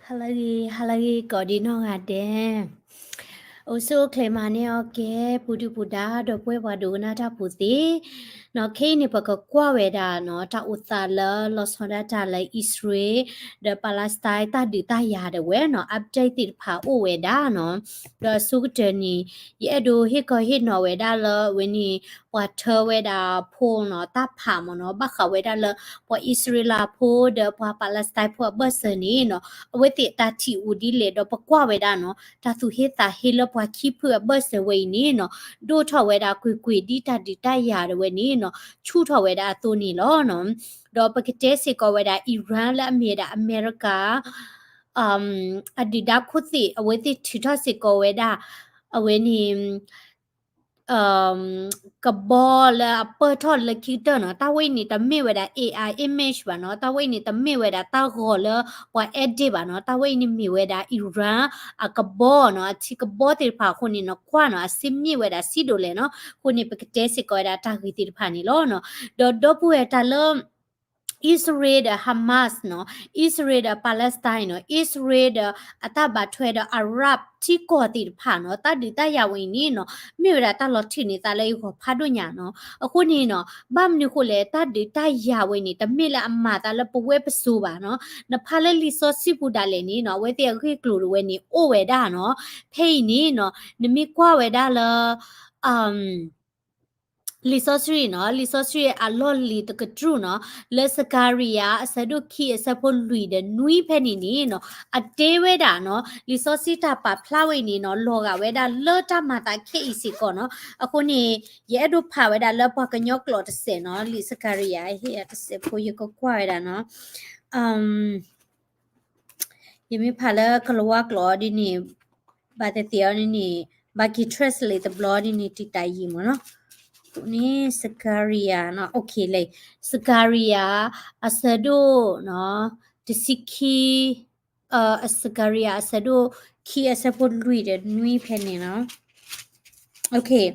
ဟါလၢအဂ့ၤ ဟါလၢအဂ့ၤ ကိးဒံနီၢ်ဂၤဒဲး, အိၣ်ဆူၣ်အိၣ်ချ့မၤန့ၢ်အီၤကဲ ပူၤဒုၣ်ပူၤဒါ ဒီပုၢ်ဝဲၢ်ပှၤဒိကနၣ်တၢ်ဖိသ့ၣ်, နီၢ်ခဲအံၤန့ၣ် ပကကွၢ်ဝဲဒၣ်နီၢ် တၢ်အိၣ်သးလၢလီၤဆီဒၣ်တၢ်လၢအံၣ်စရ့လး ဒီး Palestine တၢ်ဒုးတၢ်ယၤဒၣ်ဝဲနီၢ် update သ့ၣ်တဖၣ်အိၣ်ဝဲဒၣ်နီၢ်, ဒီးအဆိကတၢၢ်န့ၣ် ယအဲၣ်ဒိးဟ့ၣ်ခီဟ့ၣ်နီၤဝဲဒၣ်လၢအဝဲန့ၣ် ပှၤထၢဝဲဒၣ်ဖိနီၢ် တၢ်ဖးမ့ၢ်နီၢ် ဘၣ်ဃးဝဲဒၣ်လၢ ပှၤအံၣ်စရ့လးဖိဒီးပှၤ Palestine ဖိအဘၢၣ်စၢၤန့ၣ်နီၢ် အဝဲသ့ၣ်တၢ်ထံၣ်အိၣ်ဒ်လဲၣ်ဒီးပကွၢ်ဝဲဒၣ်နီၢ် တၢ်သူၣ်ဟ့သးဟ့လၢပှၤခံဖုအဘၢၣ်စၢၤဝဲအံၤန့ၣ်နီၢ် ဒိၣ်ထီၣ်ဝဲဒၣ်ကွ့ၢ်ကွ့ၢ်ဒ်တၢ်ဒုးတၢ်ယၤဒၣ်ဝဲန့ၣ်နီၢ် ဆူၣ်ထီၣ်ဝဲဒၣ်အသိးန့ၣ်လီၤနီၢ်. ဒီးပကတဲစ့ၢ်ကီးဝဲဒၣ် Iran လၢအမ့ၢ်ဝဲဒၣ်အမဲရကၤ အဒုၣ်ဒါခိၣ်သ့ၣ် အဝဲသ့ၣ်ထုးထီၣ်စ့ၢ်ကီးဝဲဒၣ် အဝဲန့ၣ် ကဘီလၢအပၢၢ်ထီၣ်လၢခံကတၢၢ်နီၢ် တၢ်ဝဲအံၤန့ၣ် တမ့ၢ်ဝဲဒၣ် AI image ဘၣ်နီၢ် တၢ်ဝဲအံၤန့ၣ် တမ့ၢ်ဝဲဒၣ်တၢ်ဂီၤလၢပှၤ edit ဘၣ်နီၢ် တၢ်ဝဲအံၤန့ၣ်မ့ၢ်ဝဲဒၣ် Iran အကဘီနီၢ် အထံကဘီသ့ၣ်တဖၣ်အဃိန့ၣ်နီၢ် ကွၢ်နီၢ် အစ့မ့ၢ်ဝဲဒၣ်စံဒိၣ်လဲၣ်နီၢ် အဃိန့ၣ် ပကတဲစ့ၢ်ကီးဝဲဒၣ်တၢ်ဂ့ၢ်သ့ၣ်တဖၣ်န့ၣ်လီၤနီၢ်. ဒီးဒီပုၢ်ဝဲၢ်တၢ်လၢ အံၣ်စရ့လးဒီး Hamas နီၢ် အံၣ်စရ့လးဒီး Palestine နီၢ် အံၣ်စရ့လးဒီးအတၢ်ဘၣ်ထွဲဒီး Arab ထံကီၢ်သ့ၣ်တဖၣ်နီၢ် တၢ်ဒုးတၢ်ယၤဝဲအံၤန့ၣ်နီၢ် မ့ၢ်ဝဲဒၣ်တၢ်လီၤထုးန့ၢ်သးလၢယဂီၢ်ဖးဒိၣ်ညါနီၢ် အဃိန့ၣ်နီၢ် ဘၣ်မနုၤအဃိလဲၣ် တၢ်ဒုးတၢ်ယၤဝဲန့ၣ် တမ့ၢ်လၢအမၤသးလၢပဝဲပစိၤဘၣ်နီၢ် နဖးလၢလံာ်စီဆှံပူၤဒၣ်လဲာ်န့ၣ်နီၢ် အဝဲသ့ၣ်အဂ့ၢ်ကျိၤဒၣ်ဝဲန့ၣ် အိၣ်ဝဲဒၣ်နီၢ် ဖဲအံၤန့ၣ်နီၢ် နမ့ၢ်ကွၢ်ဝဲဒၣ်လၢ လံာ်စီဆှံနီၢ် လံာ်စီဆှံအလီၢ်လံၤတကတြူၢ်နီၢ် လၢစကၤရံယၤ အဆၢဒိၣ်ခံ အဆၢဖိလွံၢ်ဒီးနွံဖဲန့ၣ်န့ၣ်နီၢ် အတဲဝဲဒၣ်နီၢ် လံာ်စီဆှံတၢ်ပာ်ဖျါဝဲအံၤန့ၣ်နီၢ် လီၤဂာ်ဝဲဒၣ်လၢတၢ်မၤသးခဲအံၤစ့ၢ်ကီးနီၢ် အဃိန့ၣ် ယအဲၣ်ဒိးဖးဝဲဒၣ်လၢပှၤကညီကျိာ်တစဲးနီၢ် လံာ်စကၤရံယၤ ဟ့ၣ်ယၤတစဲးဖိ ယကကွၢ်ဝဲဒၣ်နီၢ် ယမ့ၢ်ဖးလၢကလၤဝါကျိာ်ဒ်န့ၣ် ဘၣ်သ့ၣ်သ့ၣ်အီၤဒ်န့ၣ် ဘၣ်က့ၤ translate တဘျီဒ်န့ၣ် တံာ်တာ်ယံာ်မ့ၢ်နီၤ. အဃိန့ၣ် စကၤရံယၤနီၤ, okay လံ, စကၤရံယၤ အဆၢဒိၣ်နီၤ, တဆံခံ, စကၤရံယၤ အဆၢဒိၣ်ခံ အဆၢဖိလွံၢ်ဒီးနွံဖဲန့ၣ်နီၤ. Okay,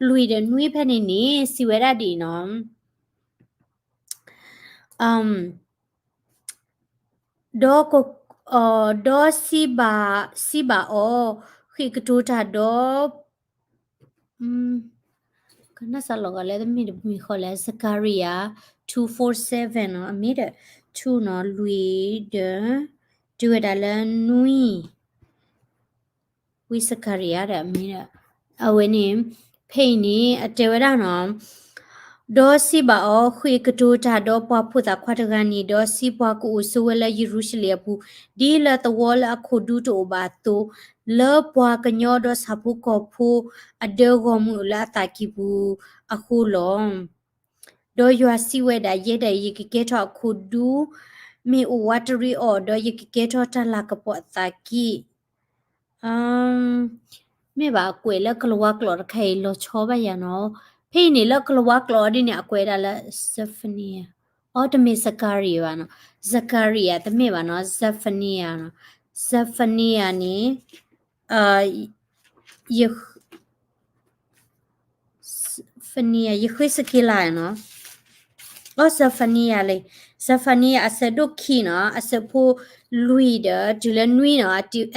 လွံၢ်ဒီးနွံဖဲန့ၣ်န့ၣ် စံးဝဲဒၣ်ဒ်အံၤနီၤ. ဒီး, ဒီးစံးဘၣ်, စံးဘၣ်အီၤ, ဃ့ၢ်ကတိၤတၢ်ဒီး, ကနၣ်စၢ်လီၤဂာ်လၢတမ့ၢ်တမံၤဃီလဲၣ်, စကၤရံယၤ two four seven နီၤ, အမ့ၢ်ဒီး two နီၤ, လွံၢ်ဒီး, တုၤဝဲဒၣ်လၢနွံ ဝံစကၤရံယၤဒီး အမ့ၢ်ဒီး, အဝဲန့ၣ်, ဖဲအံၤန့ၣ် အတဲဝဲဒၣ်နီၤ, ဒီးစံးဘၣ်အီၤ, ဃ့ၢ်ကတိၤတၢ်ဒီးပှၤဖိသၣ်ခွါတဂၤန့ၣ်, ဒီးစံးပှၤကအိၣ်ဆိးဝဲလၢယရူၤၡလ့ၣ်အပူၤ, ဒ်လၢသဝီလၢအခိၣ်ဒူတအိၣ်ဘၣ်အသိး, လၢပှၤကညီဒီးဆၣ်ဖိကီၢ်ဖိအဒၢဂီၢ်မုၢ်လၢအသးကံၢ်ပူၤအဃိလီၤ. ဒီးယွၤစံးဝဲဒၣ်, ယဲဒၣ်အံၤ ယကကဲထီၣ်အခိၣ်ဒူ, မ့ၢ်အိၣ်ဝးတရံးအီၤ, ဒီးယကကဲထီၣ်တၢ်လၤကပီၤအသးကံၢ် မ့ၢ်ဘၣ်အကွဲးလၢကလၤဝါကျိာ်တခါအံၤ လီၤဆီဘၣ်ယၤနီၤ. ဖဲအံၤန့ၣ်လၢကလၤဝါကျိာ်အီၤဒ်န့ၣ် အကွဲးဒၣ်လၢ Zephaniah, အီ တမ့ၢ်စကၤရံယၤဘၣ်နီၤ, စကၤရံယၤ တမ့ၢ်ဘၣ်နီၤ, Zephaniah နီၤ, Zephaniah န့ၣ်, Zephaniah ယဃ့စက့လးနီၤ, အီ Zephaniah လံ, Zephaniah အဆၢဒိၣ်ခံနီၤ, အဆၢဖိလွံၢ်ဒီး တုၤလၢနွံနီၤ,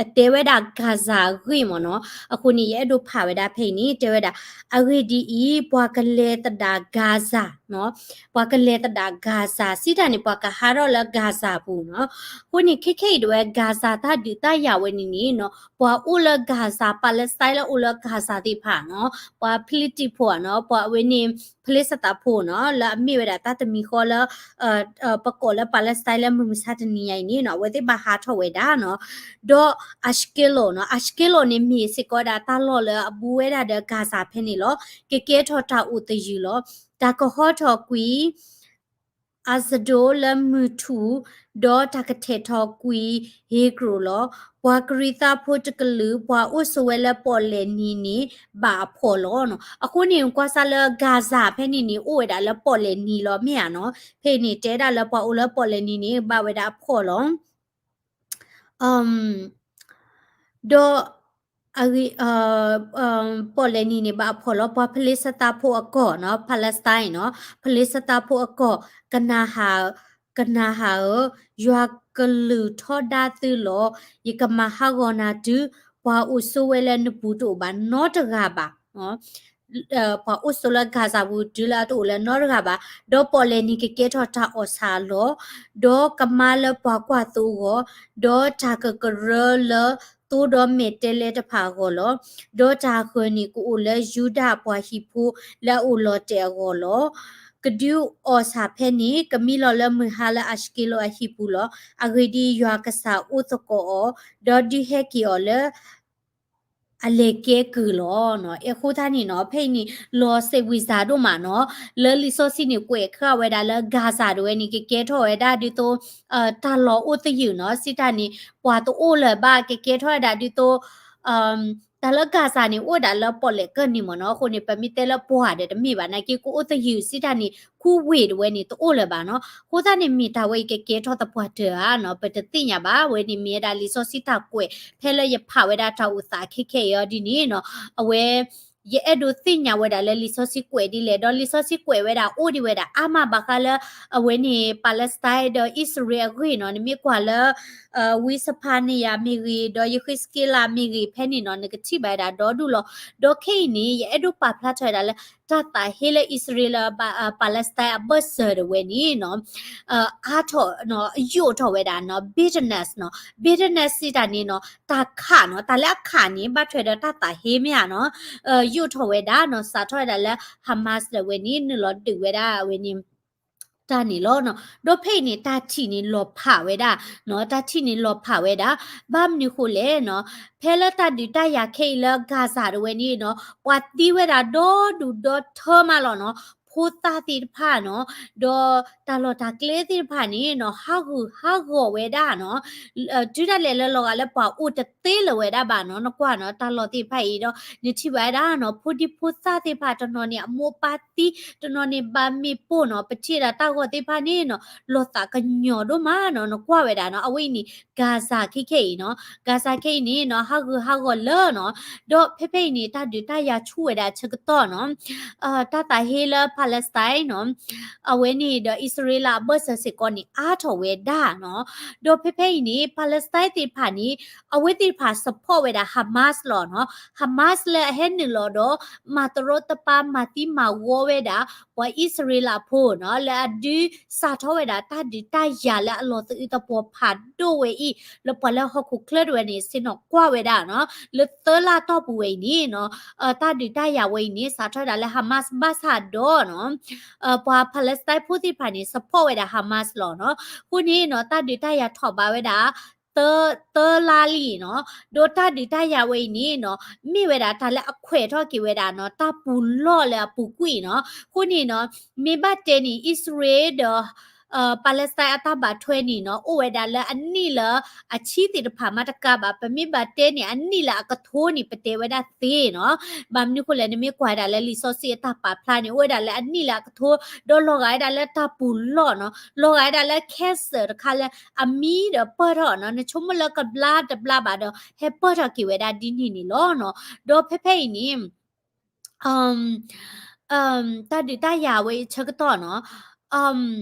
အတဲဝဲဒၣ် Gaza အဂ့ၢ်မ့ၢ်နီၤ. အဃိန့ၣ် ယအဲၣ်ဒိးဖးဝဲဒၣ်ဖဲအံၤန့ၣ် တဲဝဲဒၣ်, အဂ့ၢ်ဒ်အံၤ, ပှၤကလဲၤသဒၣ် Gaza နီၤ, ပှၤကလဲၤသဒၣ် Gaza စံးတၢ်န့ၣ် ပှၤကဟးထီၣ်လၢ Gaza ပူၤနီၤ. အဃိန့ၣ် ခဲခဲအံၤဒၣ်ဝဲ Gaza တၢ်ဒုးတၢ်ယၤဝဲန့ၣ်န့ၣ်နီၤ, ပှၤအိၣ်လၢ Gaza, Palestine လၢအိၣ်လၢ Gaza သ့ၣ်တဖၣ်နီၤ, ပှၤဖလံးတံၣ်ဖိဧါနီၤ, ပှၤအဝဲန့ၣ် ဖလ့စသးဖိနီၤ, လၢအမ့ၢ်ဝဲဒၣ်တၢ်တမံၤဃီလၢ ပကိးလၢ Palestine လၢမုၢ်မဆါတနံၤညါအံၤန့ၣ်နီၤ, အဝဲသ့ၣ်ဘၣ်ဟးထီၣ်ဝဲဒၣ်နီၤ. ဒီး Ashkelon နီၤ, Ashkelon န့ၣ် မ့ၢ်စ့ၢ်ကီးဒၣ်တၢ်လီၢ်လၢအဘူးဝဲဒၣ်ဒီး Gaza ဖဲန့ၣ်လီၤ. ကကဲထီၣ်တၢ်အိၣ်သယုၢ်လီၤ. တၢ်ကဟီထီၣ်ကွံာ် Ashdod လၢမုၢ်ထူၣ်, ဒီးတၢ်ကထဲးထီၣ်ကွံာ်ဧ့ၤကရိးလီၤ. ပှၤကရံးသးဖိတကလုာ် ပှၤအိၣ်ဆိးဝဲလၢပီၣ်လဲၣ်နံၤန့ၣ် ဘၣ်အဖှီၣ်လီၤနီၤ. အဃိန့ၣ် ကွၢ်စၢ်လၢ Gaza ဖဲန့ၣ်န့ၣ် အိၣ်ဝဲဒၣ်လၢပီၣ်လဲၣ်နံၤလီၤ မ့ၢ်ဧါနီၤ. ဖဲအံၤန့ၣ် တဲဒၣ်လၢပှၤအိၣ်လၢပီၣ်လဲၣ်နံၤန့ၣ် ဘၣ်ဝဲဒၣ်အဖှီၣ်လီၤ. ဒီး ပီၣ်လဲၣ်နံၤန့ၣ် ဘၣ်အဖှီၣ်လီၤ. ပှၤဖလ့စသးဖိအကီၢ်နီၤ, Palestine နီၤ, ဖလ့စသးဖိအကီၢ် ကနၤဟၣ် ကနၤဧၢ, ယွၤကလုၢ်ထီဒါသုလီၤ. ယကမၤဟးဂီၤနၤတုၤ ပှၤအိၣ်ဆိးဝဲလၢနပူၤတအိၣ်ဘၣ်နီတဂၤဘၣ်. ပှၤအိၣ်ဆိးလၢ Gaza ပူၤတုၤလၢအတအိၣ်လၢၤနီတဂၤဘၣ်. ဒီးပီၣ်လဲၣ်န့ၣ်ကကဲထီၣ်တၢ်အီၣ်ဆၣ်အလီၢ်, ဒီးကမါလၢပှၤကွၢ်သိအဂီၢ်, ဒီးတၢ်ကကရၢလၢသိဒီးမဲာ်တဲးလဲးတဖၣ်အဂီၢ်လီၤ. ဒီးတၢ်အဃၢၤန့ၣ်ကအိၣ်လၢယူဒၤအပှၤဟံၣ်ဖိလၢအအိၣ်လီၤတဲာ်အဂီၢ်လီၤ. ကဒုးအီၣ်ဆၣ်ဖဲန့ၣ် ကမံလီၤလၢမုၢ်ဟါလၢအၡ်က့လိာ်အဟံၣ်ပူၤလီၤ. အဂ့ၢ်ဒ်အံၤ, ယွၤကစၢ်အိၣ်သကိးအီၤ, ဒီးဒုးဟဲက့ၤအီၤလၢ အလဲၤကဲကုၢ်လီၤ. အဃိသတးန့ၣ်နီၤ ဖဲအံၤန့ၣ် လီၤစဲးဝံၤစၢ်ဒိၣ်မးနီၤ, လၢလံာ်စီဆှံန့ၣ် ကွဲးဃာ်ဝဲဒၣ်လၢ Gaza တဝဲန့ၣ် ကကဲထီၣ်ဝဲဒၣ်ဒ်သိး တၢ်လီၢ်အိၣ်သယုၢ်နီၤ, စံးတၢ်န့ၣ် ပှၤတအိၣ်လၢၤဘၣ်, ကကဲထီၣ်ဝဲဒၣ်ဒ်သိး တၢ်လၢ Gaza န့ၣ် အိၣ်ဝဲဒၣ်လၢပီၣ်လဲၣ်ကၢၢ်န့ၣ်မ့ၢ်နီၤ, အဃိန့ၣ် ပမ့ၢ်တဲလၢပှၤဒီးတမ့ၢ်ဘၣ်, နာ်က့ ကအိၣ်သယုၢ်စံးတၢ်န့ၣ် ခူဝ့ၢ်တဝဲန့ၣ် တအိၣ်လၢၤဘၣ်နီၤ. အဃိသတးန့ၣ် မ့ၢ်တၢ်ဝဲအံၤကကဲထီၣ်သပှၢ်တၢၢ်ဧါနီၤ, ပတသ့ၣ်ညါဘၣ်. အဝဲန့ၣ်မ့ၢ်ဝဲဒၣ်လံာ်စီဆှံတၢ်ကွဲး ဖဲလၢယဖးဝဲဒၣ်တၢ်အိၣ်သးခဲခဲအံၤအီၤဒ်န့ၣ်နီၤ, အဝဲ ယအဲၣ်ဒိးသ့ၣ်ညါဝဲဒၣ်လၢလံာ်စီဆှံကွဲးဒ်လဲၣ်, ဒီးလံာ်စီဆှံကွဲးဝဲဒၣ်အိၣ်ဒံးဝဲဒၣ်အါမးဘၣ်ဃးလၢ အဝဲန့ၣ် Palestine ဒီးအံၣ်စရ့လးအဂ့ၢ်နီၤ, နမ့ၢ်ကွၢ်လၢ ဝံစဖၤနယၤမ့ၢ်ဂ့ၤ, ဒီးယဃ့းစက့လးမ့ၢ်ဂ့ၤ ဖဲန့ၣ်နီၤ နကထံၣ်ဘၣ်ဝဲဒၣ်ဒီဒူၣ်လီၤ. ဒီးခဲအံၤန့ၣ် ယအဲၣ်ဒိးပာ်ဖျါထီၣ်ဝဲဒၣ်လၢ တၢ်သးဟ့လၢအံၣ်စရ့လး Palestine အဘၢၣ်စၢၤတဝဲန့ၣ်နီၤ အါထီၣ် ယိာ်ထီၣ်ဝဲဒၣ်နီၤ bitterness နီၤ, bitterness စံးတၢ်န့ၣ်နီၤ တၢ်ခးနီၤ, တၢ်လၢအခးန့ၣ် ဘၣ်ထွဲဒီးတၢ်သးဟ့မ့ၢ်ဧါနီၤ, ယိာ်ထီၣ်ဝဲဒၣ်နီၤ, စးထီၣ်ဝဲဒၣ်လၢ Hamas တဝဲန့ၣ် နုာ်လီၤဒုးဝဲဒၣ်အဝဲန့ၣ် တၢ်န့ၣ်လီၤနီၤ. ဒီးဖဲအံၤန့ၣ် တၢ်ထံၣ်န့ၣ်လီၤဖးဝဲဒၣ်နီၤ, တၢ်ထံၣ်န့ၣ်လီၤဖးဝဲဒၣ်, ဘၣ်မနုၤဃိလဲၣ်နီၤ, ဖဲလၢတၢ်ဒုးတၢ်ယၤခဲအံၤလၢ Gaza တဝဲန့ၣ်နီၤ ပှၤသံဝဲဒၣ်ဒီဒူၣ်ဒီထၢမးလီၤနီၤ, ဖိသၣ်သ့ၣ်တဖၣ်နီၤ, ဒီးတၢ်လီၢ်တၢ်ကျဲသ့ၣ်တဖၣ်န့ၣ်နီၤ ဟးဂူာ်ဟးဂီၤဝဲဒၣ်နီၤ, တုၤဒၣ်လဲာ်လၢလီၤဂာ်လၢပှၤအိၣ်တသ့လၢၤဝဲဒၣ်ဘၣ်နီၤ, နကွၢ်နီၤ တၢ်လီၢ်သ့ၣ်တဖၣ်အံၤဒီး နထံၣ်ဘၣ်ဝဲဒၣ်နီၤ ဖိဒံဖိသၣ်သ့ၣ်တဖၣ် တနီၤန့ၣ် အမိၢ်ပၢ်သံ, တနီၤန့ၣ် ဘၣ်မ့ၢ်ပိၢ်နီၤ, ပထံၣ်ဒၣ်တၢ်ဂီၤသ့ၣ်တဖၣ်န့ၣ်နီၤ လီၤသးကညီၤဒိၣ်မးနီၤ, နကွၢ်ဝဲဒၣ်နီၤ, အဝဲအံၤန့ၣ် Gaza ခဲခဲအံၤနီၤ, Gaza ခဲအံၤန့ၣ်နီၤ ဟးဂူာ်ဟးဂီၤလၢနီၤ, ဒီးဖဲဖဲအံၤန့ၣ် တၢ်ဒုးတၢ်ယၤဆူၣ်ဝဲဒၣ်ဆၢကတီၢ်နီၤ, တၢ်သးဟ့လၢ Palestine နီၤ အဝဲန့ၣ်ဒီးအံၣ်စရ့လးအဘၢၣ်စၢၤစ့ၢ်ကီးန့ၣ် အါထီၣ်ဝဲဒၣ်နီၤ, ဒီးဖဲဖဲအံၤန့ၣ် Palestine သ့ၣ်တဖၣ်န့ၣ် အဝဲသ့ၣ်တဖၣ် support ဝဲဒၣ် Hamas လီၤနီၤ, Hamas လၢအဟဲနုာ်လီၤဒီး မၤတရီတပါ မၤသံမၤဝီဝဲဒၣ် ပှၤအံၣ်စရ့လးဖိနီၤ, လၢအဒုးစးထီၣ်ဝဲဒၣ်တၢ်ဒုးတၢ်ယၤလၢအလီၤသအုးသပှီၤဖးဒိၣ်ဝဲအံၤ လၢပှၤလၢဟီၣ်ခိၣ်ချၢတဝဲန့ၣ် ဆ့ၣ်နီၤကွၢ်ဝဲဒၣ်နီၤ, လၢသၢလါတီၢ်ပူၤဝဲအံၤန့ၣ်နီၤ, တၢ်ဒုးတၢ်ယၤဝဲအံၤန့ၣ် စးထီၣ်ဝဲဒၣ်လၢ Hamas ဘၣ်ဆၣ်ဒီးနီၤ, ပှၤ Palestine ဖိသ့ၣ်တဖၣ်န့ၣ် support ဝဲဒၣ် Hamas လီၤနီၤ. အဃိန့ၣ်နီၤ တၢ်ဒုးတၢ်ယၤထီၣ်ဘးဝဲဒၣ် သၢ သၢလါလံနီၤ, ဒီးတၢ်ဒုးတၢ်ယၤဝဲအံၤန့ၣ်နီၤ မ့ၢ်ဝဲဒၣ်တၢ်လၢအခွဲးထီၣ်က့ၤဝဲဒၣ်နီၤ တၢ်ပူၤလီၢ်လၢအပူၤကွံာ်နီၤ. အဃိန့ၣ်နီၤ မ့ၢ်ဘၣ်တဲန့ၣ် အံၣ်စရ့လးဒီး Palestine အတၢ်ဘၣ်ထွဲန့ၣ်နီၤ အိၣ်ဝဲဒၣ်လၢအနံၣ်လၢအဆံသ့ၣ်တဖၣ်မးတကးဘၣ်, ပမ့ၢ်ဘၣ်တဲန့ၣ် အနံၣ်လၢအကထိန့ၣ် ပတဲဝဲဒၣ်သ့နီၤ. ဘၣ်မနုၤဃိလဲၣ် နမ့ၢ်ကွၢ်ဒၣ်လၢလံာ်စီဆှံအတၢ်ပာ်ဖျါန့ၣ် အိၣ်ဝဲဒၣ်လၢအနံၣ်လၢအကထိ, ဒီးလီၤဂာ်ဝဲဒၣ်လၢတၢ်ပူၤလီၢ်နီၤ, လီၤဂာ်ဝဲဒၣ်လၢ cancer တခါလၢအမံဒီးပၢၢ်ထီၣ်နီၤ, နဆိကမိၣ်လၢကဘျါတဘျါဘၣ်ဒီး ဟဲပၢၢ်ထီၣ်က့ၤဝဲဒၣ်ဒ်န့ၣ်န့ၣ်လီၤနီၤ. ဒီးဖဲဖဲအံၤန့ၣ် တၢ်ဒုးတၢ်ယၤဝဲအံၤဆၢကတီၢ်နီၤ,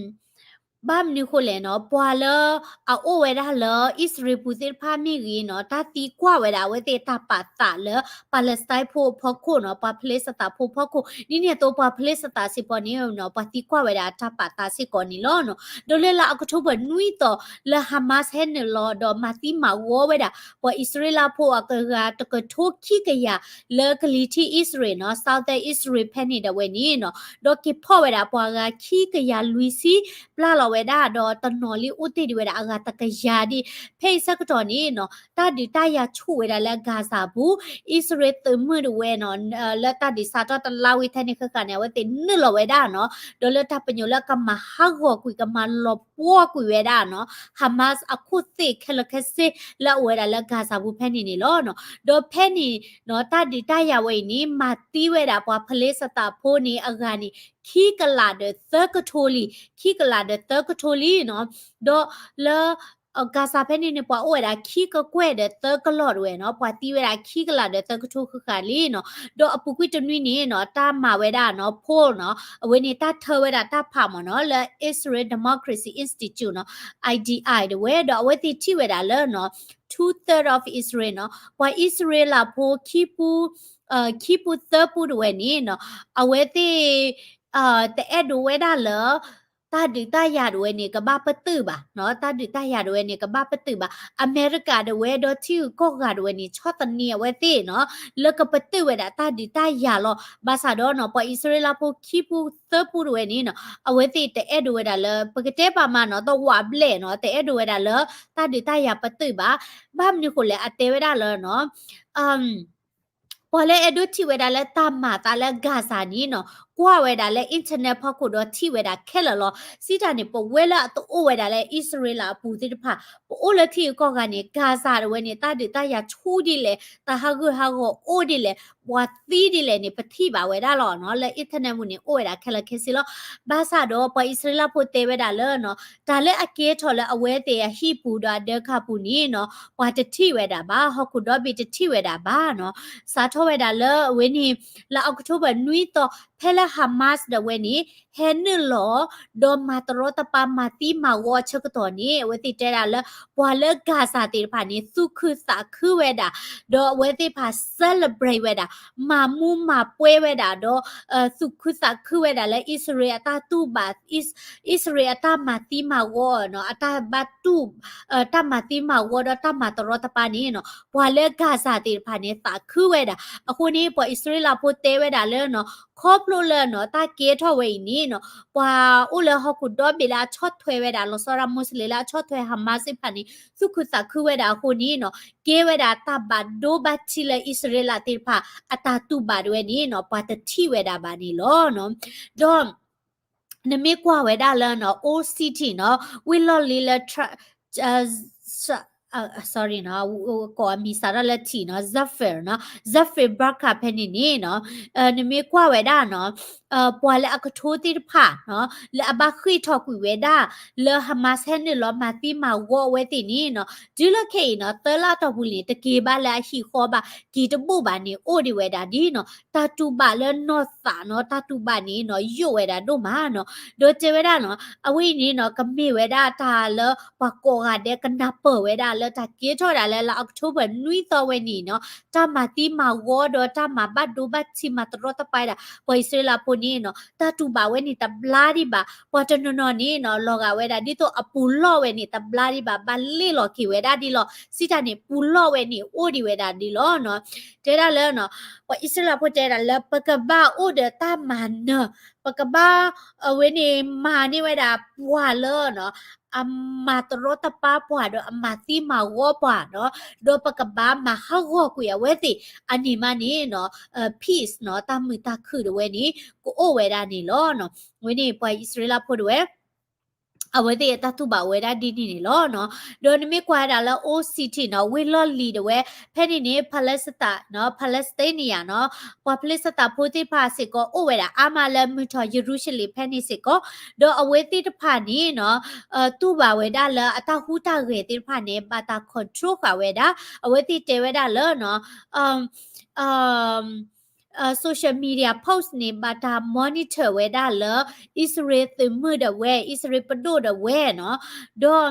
ဘၣ်မနုၤဃိလဲၣ်နီၤ, ပှၤလၢအအိၣ်ဝဲဒၣ်လၢအံၣ်စရ့လးပူၤသ့ၣ်တဖၣ်မ့ၢ်ဂ့ၤနီၤ, တၢ်သံကွၢ်ဝဲဒၣ်အဝဲသ့ၣ်အတၢ်ပာ်သးလၢ Palestine ဖိအဖီခိၣ်နီၤ, ပှၤဖလ့စတၤဖိအဖီခိၣ်, ဒ်န့ၣ်အသိးပှၤဖလ့စတၤစ့ၢ်ကီးန့ၣ်နီၤ, ပှၤသံကွၢ်ဝဲဒၣ်အတၢ်ပာ်သးစ့ၢ်ကီးန့ၣ်လီၤနီၤ. ဒီးလၢလါအီးကထိဘၢၣ်နွံသီ လၢ Hamas ဟဲနုာ်လီၤဒီးမၤသံမၤဝီဝဲဒၣ် ပှၤအံၣ်စရ့လးဖိအဂၤတကထိခံကယၤ လၢကလံၤထံးအံၣ်စရ့လးနီၤ, Southern အံၣ်စရ့လးဖဲန့ၣ်ဒၣ်ဝဲန့ၣ်နီၤ, ဒီးက့ၤဖီၣ်ဝဲဒၣ်ပှၤဂၤခံကယၤလွံၢ်ဆံ ပျၢ်လီၤဝဲဒၣ် ဒီးတနီၤလံအိၣ်တ့ၢ်ဒံးဝဲဒၣ်အဂၤတကယၤဒံး. ဖဲအံၤဆၢကတီၢ်န့ၣ်နီၤ, တၢ်ဒုးတၢ်ယၤဆူၣ်ဝဲဒၣ်လၢ Gaza ပူၤ, အံၣ်စရ့လးသုးမုၢ်ဒၣ်ဝဲနီၤ, လၢတၢ်ဒုးစးထီၣ်တလါဝံၤထဲန့ၣ်ဃၣ်ဃၣ်န့ၣ် အဝဲသ့ၣ်နုာ်လီၤဝဲဒၣ်နီၤ, ဒီးလၢတၢ်ပညိၣ်လၢကမၤဟးဂီၤကွံာ် ကမၤလီၤပှီၢ်ကွံာ်ဝဲဒၣ်နီၤ, Hamas အခိၣ်သ့ၣ်ခဲလၢာ်ခဲဆ့လၢအအိၣ်ဝဲဒၣ်လၢ Gaza ပူၤဖဲန့ၣ်န့ၣ်လီၤနီၤ. ဒီးဖဲန့ၣ်နီၤ, တၢ်ဒုးတၢ်ယၤဝဲအံၤန့ၣ် မၤသံဝဲဒၣ်ပှၤဖလ့စတၤဖိန့ၣ်အဂၤန့ၣ် ခံကလးဒီးသၢကထိလံ, ခံကလးဒီးသၢကထိလံနီၤ. ဒီးလၢ Gaza ဖဲန့ၣ်န့ၣ် ပှၤအိၣ်ဝဲဒၣ်ခံကကွဲၢ်ဒီးသၢကလီၢ်တဝဲနီၤ, ပှၤသံဝဲဒၣ်ခံကလးဒီးသၢကထိဃၣ်ဃၣ်လံနီၤ, ဒီးအပူၤကွံာ်တနွံန့ၣ်နီၤ တၢ်မၤဝဲဒၣ်နီၤ poll နီၤ, အဝဲန့ၣ်တၢ်ထၢဝဲဒၣ်တၢ်ဖးမ့ၢ်နီၤ လၢ Israel Democracy Institute နီၤ I D I တဝဲ ဒီးအဝဲသ့ၣ်ထံၣ်ဝဲဒၣ်လၢနီၤ two third of Israel နီၤ, ပှၤအံၣ်စရ့လးဖိခံပူ ခံပူသၢပူတဝဲန့ၣ်နီၤ, အဝဲသ့ၣ် တအဲၣ်ဒိးဝဲဒၣ်လၢ တၢ်ဒုးတၢ်ယၤတဝဲန့ၣ် ကဘၣ်ပတုာ်ဘၣ်နီၤ, တၢ်ဒုးတၢ်ယၤတဝဲန့ၣ် ကဘၣ်ပတုာ်ဘၣ်. အမဲရကၤတဝဲဒီးထံဂုၤကီၢ်ဂၤတဝဲန့ၣ် ဆီၣ်သနံးအဝဲသ့ၣ်နီၤ လၢကပတုာ်ဝဲဒၣ်တၢ်ဒုးတၢ်ယၤလီၤ. ဘၣ်ဆၣ်ဒီးနီၤ ပှၤအံၣ်စရ့လးဖိခံပူသၢပူတဝဲန့ၣ်နီၤ အဝဲသ့ၣ်တအဲၣ်ဒိးဝဲဒၣ်လၢ ပကတဲပာ်မးနီၤ တဝးဘျဲၣ်နီၤ တအဲၣ်ဒိးဝဲဒၣ်လၢ တၢ်ဒုးတၢ်ယၤပတုာ်ဘၣ်. ဘၣ်မနုၤဃိလဲၣ် အတဲဝဲဒၣ်လၢနီၤ ပှၤလၢအဲၣ်ဒိးထံၣ်ဝဲဒၣ်လၢတၢ်မၤအသးလၢ Gaza န့ၣ်နီၤ ကွၢ်ဝဲဒၣ်လၢ internet ဖီခိၣ်ဒီးထံၣ်ဝဲဒၣ်ခဲလၢာ်လီၤ. စံးတၢ်န့ၣ် ပဝဲလၢအတအိၣ်ဝဲဒၣ်လၢအံၣ်စရ့လးအပူၤသ့ၣ်တဖၣ် ပအိၣ်လၢထံဂုၤကီၢ်ဂၤန့ၣ် Gaza တဝဲန့ၣ် တၢ်ဒုးတၢ်ယၤဆူဒ်လဲၣ် တၢ်ဟးဂူာ်ဟးဂီၤအိၣ်ဒ်လဲၣ် ပှၤသံဒ်လဲၣ်န့ၣ် ပထံၣ်ဘၣ်ဝဲဒၣ်လီၤနီၤ. လၢ internet ပူၤန့ၣ် အိၣ်ဝဲဒၣ်ခဲလၢာ်ခဲဆ့လီၤ. ဘၣ်ဆၣ်ဒီးပှၤအံၣ်စရ့လးဖိတဲဝဲဒၣ်လၢနီၤ တၢ်လၢအကဲထီၣ်လၢအဝဲသ့ၣ်အဟံၣ်ပူၤဒီးအဒၢခါပူၤန့ၣ်နီၤ ပှၤတထံၣ်ဝဲဒၣ်ဘၣ်, ဟီၣ်ခိၣ်ဒီဘ့ၣ်တထံၣ်ဝဲဒၣ်ဘၣ်နီၤ. စးထီၣ်ဝဲဒၣ်လၢအဝဲန့ၣ် လၢ October နွံသီ ဖဲလၢ Hamas ဒၣ်ဝဲန့ၣ် ဟဲနုာ်လီၤ ဒီးမၤတရီတပါမၤသံမၤဝီအဆၢကတီၢ်န့ၣ် အဝဲသ့ၣ်တဲဒၣ်လၢ ပှၤလၢ Gaza သ့ၣ်တဖၣ်န့ၣ် သူၣ်ခုသးခုဝဲဒၣ် ဒီးအဝဲသ့ၣ်တဖၣ် celebrate ဝဲဒၣ် မၤမူမၤပွဲဝဲဒၣ်ဒီး သူၣ်ခုသးခုဝဲဒၣ်လၢ အံၣ်စရ့လးအတၢ်တူၢ်ဘၣ် အံၣ်စရ့လးအတၢ်မၤသံမၤဝီနီၤ အတၢ်ဘၣ်တူၢ် တၢ်မၤသံမၤဝီဒီးတၢ်မၤတရီတပါန့ၣ်နီၤ ပှၤလၢ Gaza သ့ၣ်တဖၣ်န့ၣ် သးခုဝဲဒၣ်. အဃိန့ၣ် ပှၤအံၣ်စရ့လးဖိတဲဝဲဒၣ်လၢနီၤ ခီဖျိလၢနီၤ တၢ်ကဲထီၣ်ဝဲအံၤန့ၣ်နီၤ ပှၤအိၣ်လၢဟီၣ်ခိၣ်ဒီဘ့ၣ်လၢအဆီၣ်ထွဲဝဲဒၣ် လီၤဆီဒၣ် Muslim လၢအဆီၣ်ထွဲ Hamas သ့ၣ်တဖၣ်န့ၣ် သူၣ်ခုသးခုဝဲဒၣ်အဃိန့ၣ်နီၤ ကဲဝဲဒၣ်တၢ်ဘၣ်ဒိဘၣ်ထံးလၢအံၣ်စရ့လးသ့ၣ်တဖၣ် အတၢ်တူၢ်ဘၣ်တဝဲန့ၣ်နီၤ ပှၤတထံၣ်ဝဲဒၣ်ဘၣ်န့ၣ်လီၤ. ဒီး နမ့ၢ်ကွၢ်ဝဲဒၣ်လၢနီၤ Old City နီၤ ဝ့ၢ်လီၢ်လံၤလၢ sorry နီၤ ကိးအမံၤစးထီၣ်လၢ T နီၤ Jaffa နီၤ Jaffa Barka ဖဲန့ၣ်န့ၣ်နီၤ နမ့ၢ်ကွၢ်ဝဲဒၣ်နီၤ ပှၤလၢအကထိသ့ၣ်တဖၣ်နီၤ လၢအဘၣ်ဃ့ၢ်ထီၣ်ကွံာ်ဝဲဒၣ် လၢ Hamas ဟဲနုာ်လီၤမၤသံမၤဝီအဝဲသ့ၣ်န့ၣ်နီၤ တုၤလၢခဲအံၤနီၤ သၢလါအတီၢ်ပူၤန့ၣ် တက့ၤဘၣ်လၢအဟံၣ်ဃီဘၣ် က့ၤတဘူၣ်ဘၣ်န့ၣ် အိၣ်ဒံးဝဲဒၣ်ဒ်နီၤ တၢ်တူၢ်ဘၣ်လၢနီၢ်သးနီၤ တၢ်တူၢ်ဘၣ်န့ၣ်နီၤ ယိာ်ဝဲဒၣ်ဒိၣ်မးနီၤ ဒီးတဲဝဲဒၣ်နီၤ အဝဲအံၤန့ၣ်နီၤ ကမ့ၢ်ဝဲဒၣ်တၢ်လၢပှၤကိးဂၤဒဲးကနၢ်ပၢၢ်ဝဲဒၣ်လၢတၢ်ကဲထီၣ်ဝဲဒၣ်လၢ လါ October နွံသီဝဲန့ၣ်နီၤ တၢ်မၤသံမၤဝီဒီးတၢ်မၤဘၣ်ဒိဘၣ်ထံးမၤတရီတပါဒၣ် ပှၤအံၣ်စရ့လးဖိန့ၣ်နီၤ တၢ်တူၢ်ဘၣ်ဝဲန့ၣ်တဘျါဒံးဘၣ် ပှၤတနီၤနီၤန့ၣ်နီၤ လီၤဂာ်ဝဲဒၣ် ဒ်သိးအပူၤလီၢ်ဝဲန့ၣ်တဘျါဒံးဘၣ် ဘၣ်လ့ၣ်လီၤက့ၤဝဲဒၣ်ဒ်လီၤ စံးတၢ်န့ၣ် ပူၤလီၢ်ဝဲန့ၣ်အိၣ်ဒံးဝဲဒၣ်ဒ်လီၤနီၤ တဲဒၣ်လၢနီၤ ပှၤအံၣ်စရ့လးဖိတဲဒၣ်လၢ ပကဘၣ်အိၣ်ဒီးတၢ်မၤနၢၤ ပကဘၣ် အဝဲန့ၣ် မၤန့ၢ်ဝဲဒၣ်ပှၤလၢနီၤ အမၤတရီတပါပှၤဒီးအမၤသံမၤဝီပှၤနီၤ ဒီးပကဘၣ်မၤဟးဂီၤကွံာ်အဝဲသ့ၣ် အန့ၣ်မးန့ၣ်နီၤ peace နီၤ တၢ်မုာ်တၢ်ခုၣ်တဝဲန့ၣ် ကအိၣ်ဝဲဒၣ်န့ၣ်လီၤနီၤ အဝဲန့ၣ် ပှၤအံၣ်စရ့လးဖိတဝဲ အဝဲသ့ၣ်အတၢ်တူၢ်ဘၣ်ဝဲဒၣ်ဒ်န့ၣ်န့ၣ်လီၤနီၤ ဒီးနမ့ၢ်ကွၢ်ဝဲဒၣ်လၢ Old City နီၤ ဝ့ၢ်လီၢ်လံၤတဝဲ ဖဲန့ၣ်န့ၣ် Palestine နီၤ ပှၤ Palestine န့ၣ်ယါနီၤ ပှၤ Palestine ဖိသ့ၣ်တဖၣ်စ့ၢ်ကီး အိၣ်ဝဲဒၣ်အါမးလၢမုၢ်ထီၣ်ယရူၤၡလ့ၣ်ဖဲန့ၣ်စ့ၢ်ကီး ဒီးအဝဲသ့ၣ်တဖၣ်န့ၣ်နီၤ တူၢ်ဘၣ်ဝဲဒၣ်လၢအတၢ်ဟူးတၢ်ဂဲၤသ့ၣ်တဖၣ်န့ၣ် ဘၣ်တၢ် control ဃာ်ဝဲဒၣ် အဝဲသ့ၣ်တဲဝဲဒၣ်လၢနီၤ social media post န့ၣ် ဘၣ်တၢ် monitor ဝဲဒၣ်လၢ အံၣ်စရ့လးသုးမုၢ်ဒၣ်ဝဲ အံၣ်စရ့လးပဒိၣ်ဒၣ်ဝဲနီၤ ဒီး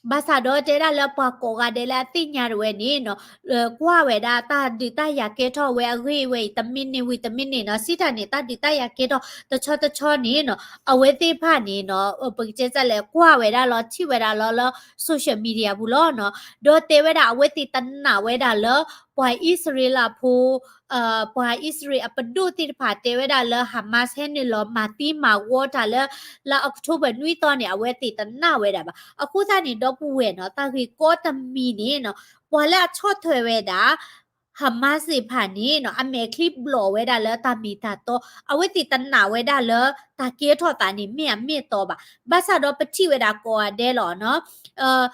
ဘၣ်ဆၣ်ဒီးတဲဒၣ်လၢပှၤကိးဂၤဒဲးလၢအသ့ၣ်ညါဒၣ်ဝဲန့ၣ်နီၤ ကွၢ်ဝဲဒၣ်တၢ်ဒုးတၢ်ယၤကဲထီၣ်ဝဲအဂ့ၢ်ဝဲအံၤ တမံးနံးဝံၤတမံးနံးနီၤ စံးတၢ်န့ၣ် တၢ်ဒုးတၢ်ယၤကဲထီၣ်တဆီတဆီန့ၣ်နီၤ အဝဲသ့ၣ်တဖၣ်န့ၣ်နီၤ ပကတဲဒ်လဲၣ် ကွၢ်ဝဲဒၣ်လီၤ ထံၣ်ဝဲဒၣ်လီၤလၢ social media ပူၤလီၤနီၤ ဒီးတဲဝဲဒၣ်အဝဲသ့ၣ်တနာ်ဝဲဒၣ်လၢ ပှၤအံၣ်စရ့လးဖိ ပှၤအံၣ်စရ့လးအပဒိၣ်သ့ၣ်တဖၣ်တဲဝဲဒၣ်လၢ Hamas ဟဲနုာ်လီၤမၤသံမၤဝီတၢ်လၢ လါ October နွံသီန့ၣ် အဝဲသ့ၣ်တနာ်ဝဲဒၣ်ဘၣ်. အဃိသတးန့ၣ် ဒီပုၢ်ဝဲၢ်နီၤ တၢ်ဂ့ၢ်ကီတမံၤန့ၣ်နီၤ ပှၤလၢအဆီၣ်ထွဲဝဲဒၣ် Hamas သ့ၣ်တဖၣ်န့ၣ်နီၤ အမဲာ်ချံဘျီၣ်ဝဲဒၣ်လၢတၢ်မ့ၢ်တၢ်တီ အဝဲသ့ၣ်တနာ်ဝဲဒၣ်လၢ တၢ်ကဲထီၣ်သးန့ၣ် မ့ၢ်အမ့ၢ်အတီဘၣ်. ဘၣ်ဆၣ်ဒီးပထံၣ်ဝဲဒၣ်ကိးဂၤဒဲးလီၤနီၤ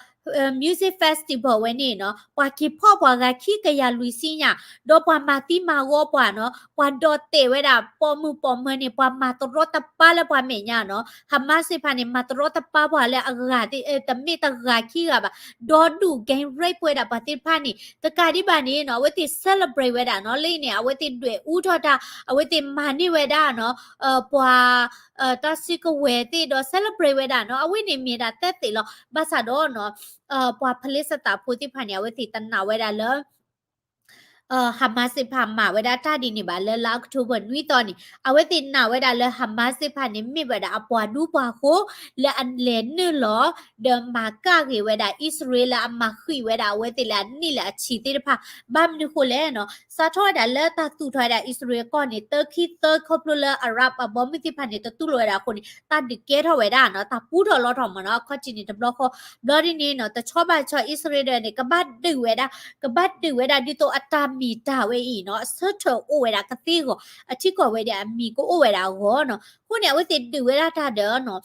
Music Festival ဝဲန့ၣ်နီၤ ပှၤက့ၤဖီၣ်ပှၤဂၤခံကယၤလွံၢ်ဆံညါ, ဒီးပှၤမၤသံမၤဂီၤပှၤနီၤ, ပှၤဒိးတဲာ်ဝဲဒၣ် ပိာ်မုၣ်ပိာ်မၢၤန့ၣ် ပှၤမၤတရီတပါလၢပှၤမဲာ်ညါနီၤ, Hamas သ့ၣ်တဖၣ်န့ၣ် မၤတရီတပါပှၤလၢအဂၤသ့ၣ် တမ့ၢ်တဂၤခံဂၤဘၣ်, ဒီဒူၣ် gang rape ဝဲဒၣ်ပှၤသ့ၣ်တဖၣ်န့ၣ် တကးဒံးဘၣ်န့ၣ်နီၤ အဝဲသ့ၣ် celebrate ဝဲဒၣ်နီၤ, လၢအံၤန့ၣ် အဝဲသ့ၣ်ဒွဲၣ်အူထီၣ်တၢ်, အဝဲသ့ၣ်မၤန့ၢ်ဝဲဒၣ်နီၤ ပှၤ တၢ်စုကဝဲၤသ့ၣ်ဒီး celebrate ဝဲဒၣ်နီၤ, အဝဲန့ၣ်မ့ၢ်ဒၣ်သၢသ့ၣ်လီၤ. ဘၣ်ဆၣ်ဒီးနီၤ ပှၤဖလ့စတးဖိသ့ၣ်တဖၣ်န့ၣ် အဝဲသ့ၣ်တနာ်ဝဲဒၣ်လၢ Hamas သ့ၣ်တဖၣ်မၤဝဲဒၣ်တၢ်ဒ်န့ၣ်ဘၣ် လၢလါ October နွံသီန့ၣ် အဝဲသ့ၣ်နာ်ဝဲဒၣ်လၢ Hamas သ့ၣ်တဖၣ်န့ၣ် မ့ၢ်ဝဲဒၣ်အပှၤဒူပှၤဃိ လၢအလဲၤနုာ်လီၤ ဒီးမၤကၣ်ဂ့ၤဝဲဒၣ် အံၣ်စရ့လးလၢအမၤဃံးဝဲဒၣ်အဝဲသ့ၣ်လၢအနံၣ်လၢအဆံးသ့ၣ်တဖၣ်, ဘၣ်မနုၤဃိလဲၣ်နီၤ, စးထီၣ်ဝဲဒၣ်လၢတၢ်သူၣ်ထီၣ်ဝဲဒၣ်အံၣ်စရ့လးကီၢ်န့ၣ် သၢခံသၢ ခီဖျိလၢ Arab အဘီမုၢ်သ့ၣ်တဖၣ်န့ၣ် တတူၢ်လိာ်ဝဲဒၣ်အဃိန့ၣ် တၢ်ဒုးကဲထီၣ်ဝဲဒၣ်နီၤ, တၢ်ပူထီၣ်လီထီၣ်မ့ၢ်နီၤ, အခီၣ်ထံးန့ၣ်တဘျီဃီ, ဘျီဒ်န့ၣ်နီၤ တဆီဘၣ်တဆီ အံၣ်စရ့လးန့ၣ် ကဘၣ်ဒုးဝဲဒၣ်, ကဘၣ်ဒုးဝဲဒၣ်ဒ်သိးအတၢ်မ့ၢ်တၢ်ဝဲအံၤနီၤ အဆၢထၢၣ်အိၣ်ဝဲဒၣ်ကသ့အဂီၢ်, အထံကီၢ်ဝဲဒၣ်အမံၤကအိၣ်ဝဲဒၣ်အဂီၢ်နီၤ, အဃိန့၁ၣ် အဝဲသ့ၣ်ဒုးဝဲဒၣ်တၢ်ဒီးနီၤ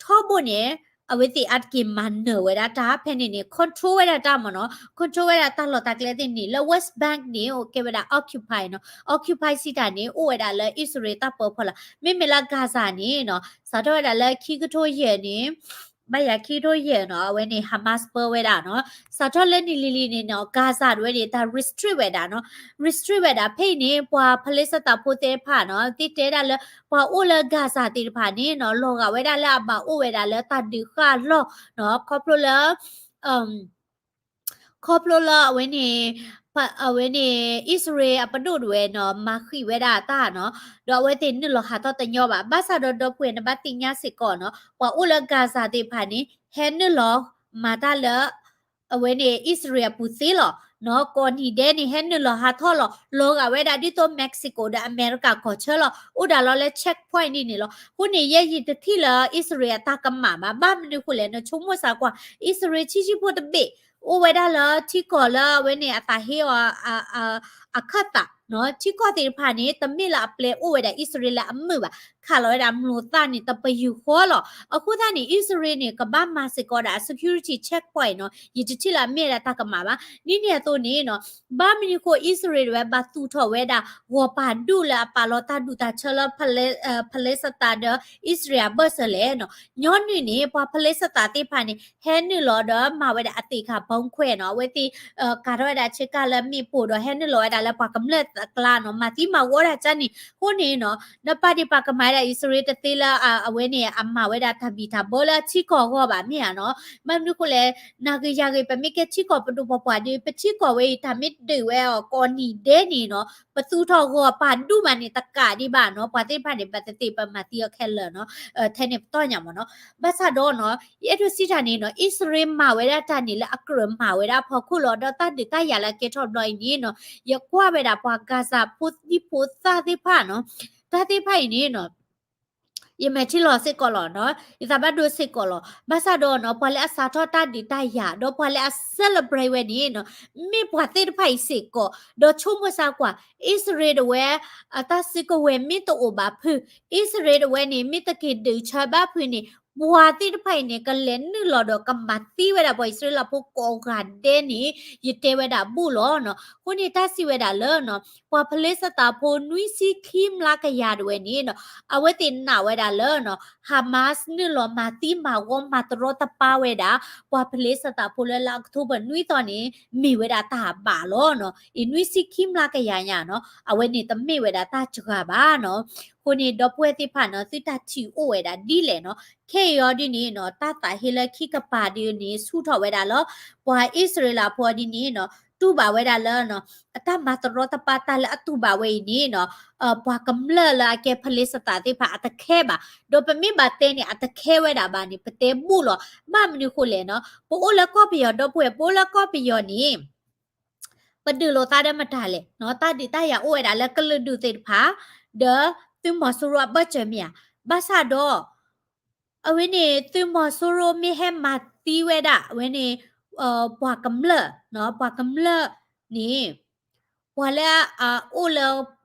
ထီဘိန့ၣ် အဝဲသ့ၣ်အါတက့ၢ်မၤနၢၤဝဲဒၣ်တၢ်, ဖဲန့ၣ်န့ၣ် control ဝဲဒၣ်တၢ်မ့ၢ်နီၤ, control ဝဲဒၣ်တၢ်လီၢ်တၢ်ကျဲသ့ၣ်န့ၣ် လၢ West Bank န့ၣ် အိၣ်ကဲဝဲဒၣ် occupy နီၤ, occupy စံးတၢ်န့ၣ် အိၣ်ဝဲဒၣ်လၢအံၣ်စရ့လးတၢ်ပၢဖီလာ်, မ့မ့ၢ်လၢ Gaza န့ၣ်နီၤ စးထီၣ်ဝဲဒၣ်လၢခံကထိယဲၢ်န့ၣ် ဘၣ်ယၤခံကထိယဲၢ်နီၤ အဝဲန့ၣ် Hamas ပၢဝဲဒၣ်နီၤ, စးထီၣ်လၢနံၣ်လံၤလံၤန့ၣ်နီၤ Gaza တဝဲန့ၣ် တၢ် restrict ဝဲဒၣ်နီၤ, restrict ဝဲဒၣ် ဖဲအံၤန့ၣ် ပှၤဖလ့စတးဖိသ့ၣ်တဖၣ်နီၤ သ့ၣ်တဲဒၣ်လၢ ပှၤအိၣ်လၢ Gaza သ့ၣ်တဖၣ်န့ၣ်နီၤ လီၤဂာ်ဝဲဒၣ်လၢအဘၣ်အိၣ်ဝဲဒၣ်လၢတၢ်ဒုးဃၣ်အလီၢ်နီၤ, ခီဖျိလၢ ခီဖျိလၢအဝဲန့ၣ် အဝဲန့ၣ် အံၣ်စရ့လးအပဒိၣ်တဝဲနီၤ မၤဃံးဝဲဒၣ်အတၢ်နီၤ, ဒီးအဝဲသ့ၣ်နုာ်လီၤဟးထီၣ်တညီဘၣ်. ဘၣ်ဆၣ်ဒီးဒီပုၢ်ဝဲၢ်နဘၣ်သ့ၣ်ညါစ့ၢ်ကီးနီၤ ပှၤအိၣ်လၢ Gaza သ့ၣ်တဖၣ်န့ၣ် ဟဲနုာ်လီၤမၤတၢ်လၢ အဝဲန့ၣ် အံၣ်စရ့လးအပူၤသ့လီၤနီၤ, ကိးနံၤဒဲးန့ၣ် ဟဲနုာ်လီၤဟးထီၣ်လီၤ, လီၤဂာ်ဝဲဒၣ်ဒ်သိး Mexico ဒီးအမဲရကၤကီၢ်ဆၢလီၤ, အိၣ်ဒၣ်လီၤလၢ checkpoint ဒ်န့ၣ်လီၤ. အဃိန့ၣ် ယဲယတထံၣ်လၢအံၣ်စရ့လးအတၢ်ကမၣ်ဘၣ်, ဘၣ်မနုၤဃိလဲၣ် နဆိကမိၣ်စ့ၢ်ကီး အံၣ်စရ့လးဆံးဆံးဖိတဘ့ၣ် အိၣ်ဝဲဒၣ်လၢထံကီၢ်လၢအဝဲန့ၣ် အတၢ်ဟ့အီၤ အခၢၣ်သးနီၤ, ထံကီၢ်သ့ၣ်တဖၣ်န့ၣ် တမ့ၢ်လၢအပျဲအိၣ်ဝဲဒၣ်အံၣ်စရ့လးလၢအမုာ်ဘၣ်, ခးလီၤဝဲဒၣ်မျိာ်သၣ်န့ၣ် တပယူာ်ဃီလီၤ. အဃိသတးန့ၣ် အံၣ်စရ့လးန့ၣ် ကဘၣ်မၤစ့ၢ်ကီးဒၣ် security checkpoint နီၤ, ယတထံၣ်လၢအမ့ၢ်ဝဲဒၣ်တၢ်ကမၣ်ဘၣ်. ဒ်န့ၣ်အသိးန့ၣ်နီၤ ဘၣ်မနုၤဃိ အံၣ်စရ့လးတဝဲ ဘၣ်သူၣ်ထီၣ်ဝဲဒၣ် ဂီၤပာ်ဒူၣ်လၢအပာ်လီၤတၢ်ဒူၣ်တၢ်ဆၢလၢ ဖလ့စတးဒီးအံၣ်စရ့လးအဘၢၣ်စၢၤလဲၣ်နီၤ. ညီနုၢ်န့ၣ် ပှၤဖလ့စတးသ့ၣ်တဖၣ်န့ၣ် ဟဲနုာ်လီၤဒီးမၤဝဲဒၣ်အသ့ၣ်ခါ bomb ခွဲးနီၤ, အဝဲသ့ၣ် ကၤထီၣ်ဝဲဒၣ်ဆ့ကၤလၢမ့ၣ်ပိၢ်ဒီး ဟဲနုာ်လီၤဝဲဒၣ်လၢပှၤကမျၢၢ်အကျါနီၤ, မၤသံမၤဝီတၢ်ကၢ်န့ၣ်. အဃိန့ၣ်နီၤ နပာ်ဒ့ၣ်ပာ်ကမၣ်ဝဲဒၣ်အံၣ်စရ့လးတသ့လၢအဝဲန့ၣ် အမၤဝဲဒၣ်တၢ်ဘံၣ်တၢ်ဘၢလၢအထံကီၢ်အဂီၢ်ဘၣ် မ့ၢ်ဧါနီၤ. ဘၣ်မနုၤဃိလဲၣ် နဂ့ၤယၤဂ့ၤ ပမ့ၢ်ကဲထံကီၢ်ပဒိၣ်ပပှၢ်ဒီး ပထံကီၢ်ဝဲအံၤ တၢ်မ့ၢ်ဒုးဝဲအီၤကိးနံၤဒဲးန့ၣ်နီၤ ပသူၣ်ထီၣ်ဂီၤပာ်ဒူၣ်မးန့ၣ် တကးဒံးဘၣ်နီၤ, ပှၤသ့ၣ်တဖၣ်န့ၣ် ဘၣ်သ့ၣ်သ့ၣ်ပမၤသံအီၤခဲလၢာ်နီၤ, ထဲန့ၣ်ပတီၢ်ညါမ့ၢ်နီၤ. ဘၣ်ဆၣ်ဒီးနီၤ ယအဲၣ်ဒိးစံးတၢ်န့ၣ်နီၤ အံၣ်စရ့လးမၤဝဲဒၣ်တၢ်န့ၣ်လၢအကြၢးမၤဝဲဒၣ်အဖီခိၣ်လီၤ. ဒီးတၢ်ဒုးတၢ်ယၤလၢအကဲထီၣ်ဘျီအံၤန့ၣ်နီၤ ယကွၢ်ဝဲဒၣ်ပှၤ Gaza ဖိဒံဖိသၣ်သ့ၣ်တဖၣ်နီၤ, တၢ်သ့ၣ်တဖၣ်အံၤန့ၣ်နီၤ ယမဲာ်ထံလီၤစ့ၢ်ကီးလီၤနီၤ, ယသးဘၣ်ဒိစ့ၢ်ကီးလီၤ. ဘၣ်ဆၣ်ဒီးနီၤ ပှၤလၢအစးထီၣ်တၢ်ဒုးတၢ်ယၤ ဒီးပှၤလၢအ celebrate ဝဲန့ၣ်နီၤ မ့ၢ်ပှၤသ့ၣ်တဖၣ်အံၤစ့ၢ်ကီး, ဒီးဆိကမိၣ်စ့ၢ်ကီး အံၣ်စရ့လးတဝဲ အတၢ်စုကဝဲၤမ့ၢ်တအိၣ်ဘၣ်ဖုး, အံၣ်စရ့လးတဝဲန့ၣ် မ့ၢ်တက့ၤဒုးဆၢဘၣ်ဖုးန့ၣ် ပှၤသ့ၣ်တဖၣ်အံၤန့ၣ် ကလဲၤနုာ်လီၤဒီးကမၤသံဝဲဒၣ်ပှၤအံၣ်စရ့လးဖိကိးဂၤဒဲးန့ၣ် ယတဲဝဲဒၣ်ဘူးလီၤနီၤ. အဃိန့ၣ် တၢ်စံးဝဲဒၣ်လၢနီၤ ပှၤဖလ့စတးဖိနွံဆံခံမျးကယၤတဝဲန့ၣ်နီၤ အဝဲသ့ၣ်နာ်ဝဲဒၣ်လၢနီၤ Hamas နုာ်လီၤမၤသံမၤဂီၤမၤတရီတပါဝဲဒၣ် ပှၤဖလ့စတးဖိလၢလါ October နွံသီန့ၣ် မ့ၢ်ဝဲဒၣ်တၢ်ဘၣ်လီၤနီၤ. အံၤနွံဆံခံမျးကယၤညါနီၤ အဝဲန့ၣ်တမ့ၢ်ဝဲဒၣ်တၢ်စှၤဘၣ်နီၤ. အဃိန့ၣ် ဒီပုၢ်ဝဲၢ်သ့ၣ်တဖၣ်နီၤ သုတၢ်ထံၣ်အိၣ်ဝဲဒၣ်ဒ်လဲၣ်နီၤ. ခဲအံၤအီၤဒ်န့ၣ်နီၤ တၢ်သးဟ့လၢခံကပၤဒ်န့ၣ် ဆူၣ်ထီၣ်ဝဲဒၣ်လၢ ပှၤအံၣ်စရ့လးဖိဒ်န့ၣ်နီၤ တူၢ်ဘၣ်ဝဲဒၣ်လၢနီၤ အတၢ်မၤတရီတပါတၢ်လၢအတူၢ်ဘၣ်ဝဲအံၤန့ၣ်နီၤ ပှၤကမျၢၢ်လၢအကဲဖလ့စတးသ့ၣ်တဖၣ်အတခဲဘၣ်. ဒီးပမ့ၢ်ဘၣ်တဲန့ၣ် အတခဲဝဲဒၣ်ဘၣ်န့ၣ် ပတဲဘူးလီၤ. ဘၣ်မနုၤဃိလဲၣ်နီၤ ပအိၣ်လၢကီၢ်ပယီၤ ဒီပုၢ်ဝဲၢ် ပအိၣ်လၢကီၢ်ပယီၤန့ၣ် ပဒုးလိာ်သးဒီးမတၤလဲၣ်နီၤ တၢ်ဒုးတၢ်ယၤအိၣ်ဝဲဒၣ်လၢကလုာ်ဒူၣ်သ့ၣ်တဖၣ် ဒီးသုးမီၤစိရိၤအဘၢၣ်စၢၤမ့ၢ်ဧါ. ဘၣ်ဆၣ်ဒီး အဝဲန့ၣ် သုးမီၤစိရိၤမ့ၢ်ဟဲမၤသံဝဲဒၣ် အဝဲန့ၣ် ပှၤကမျၢၢ်နီၤ ပှၤကမျၢၢ်န့ၣ် ပှၤလၢအအိၣ်လၢ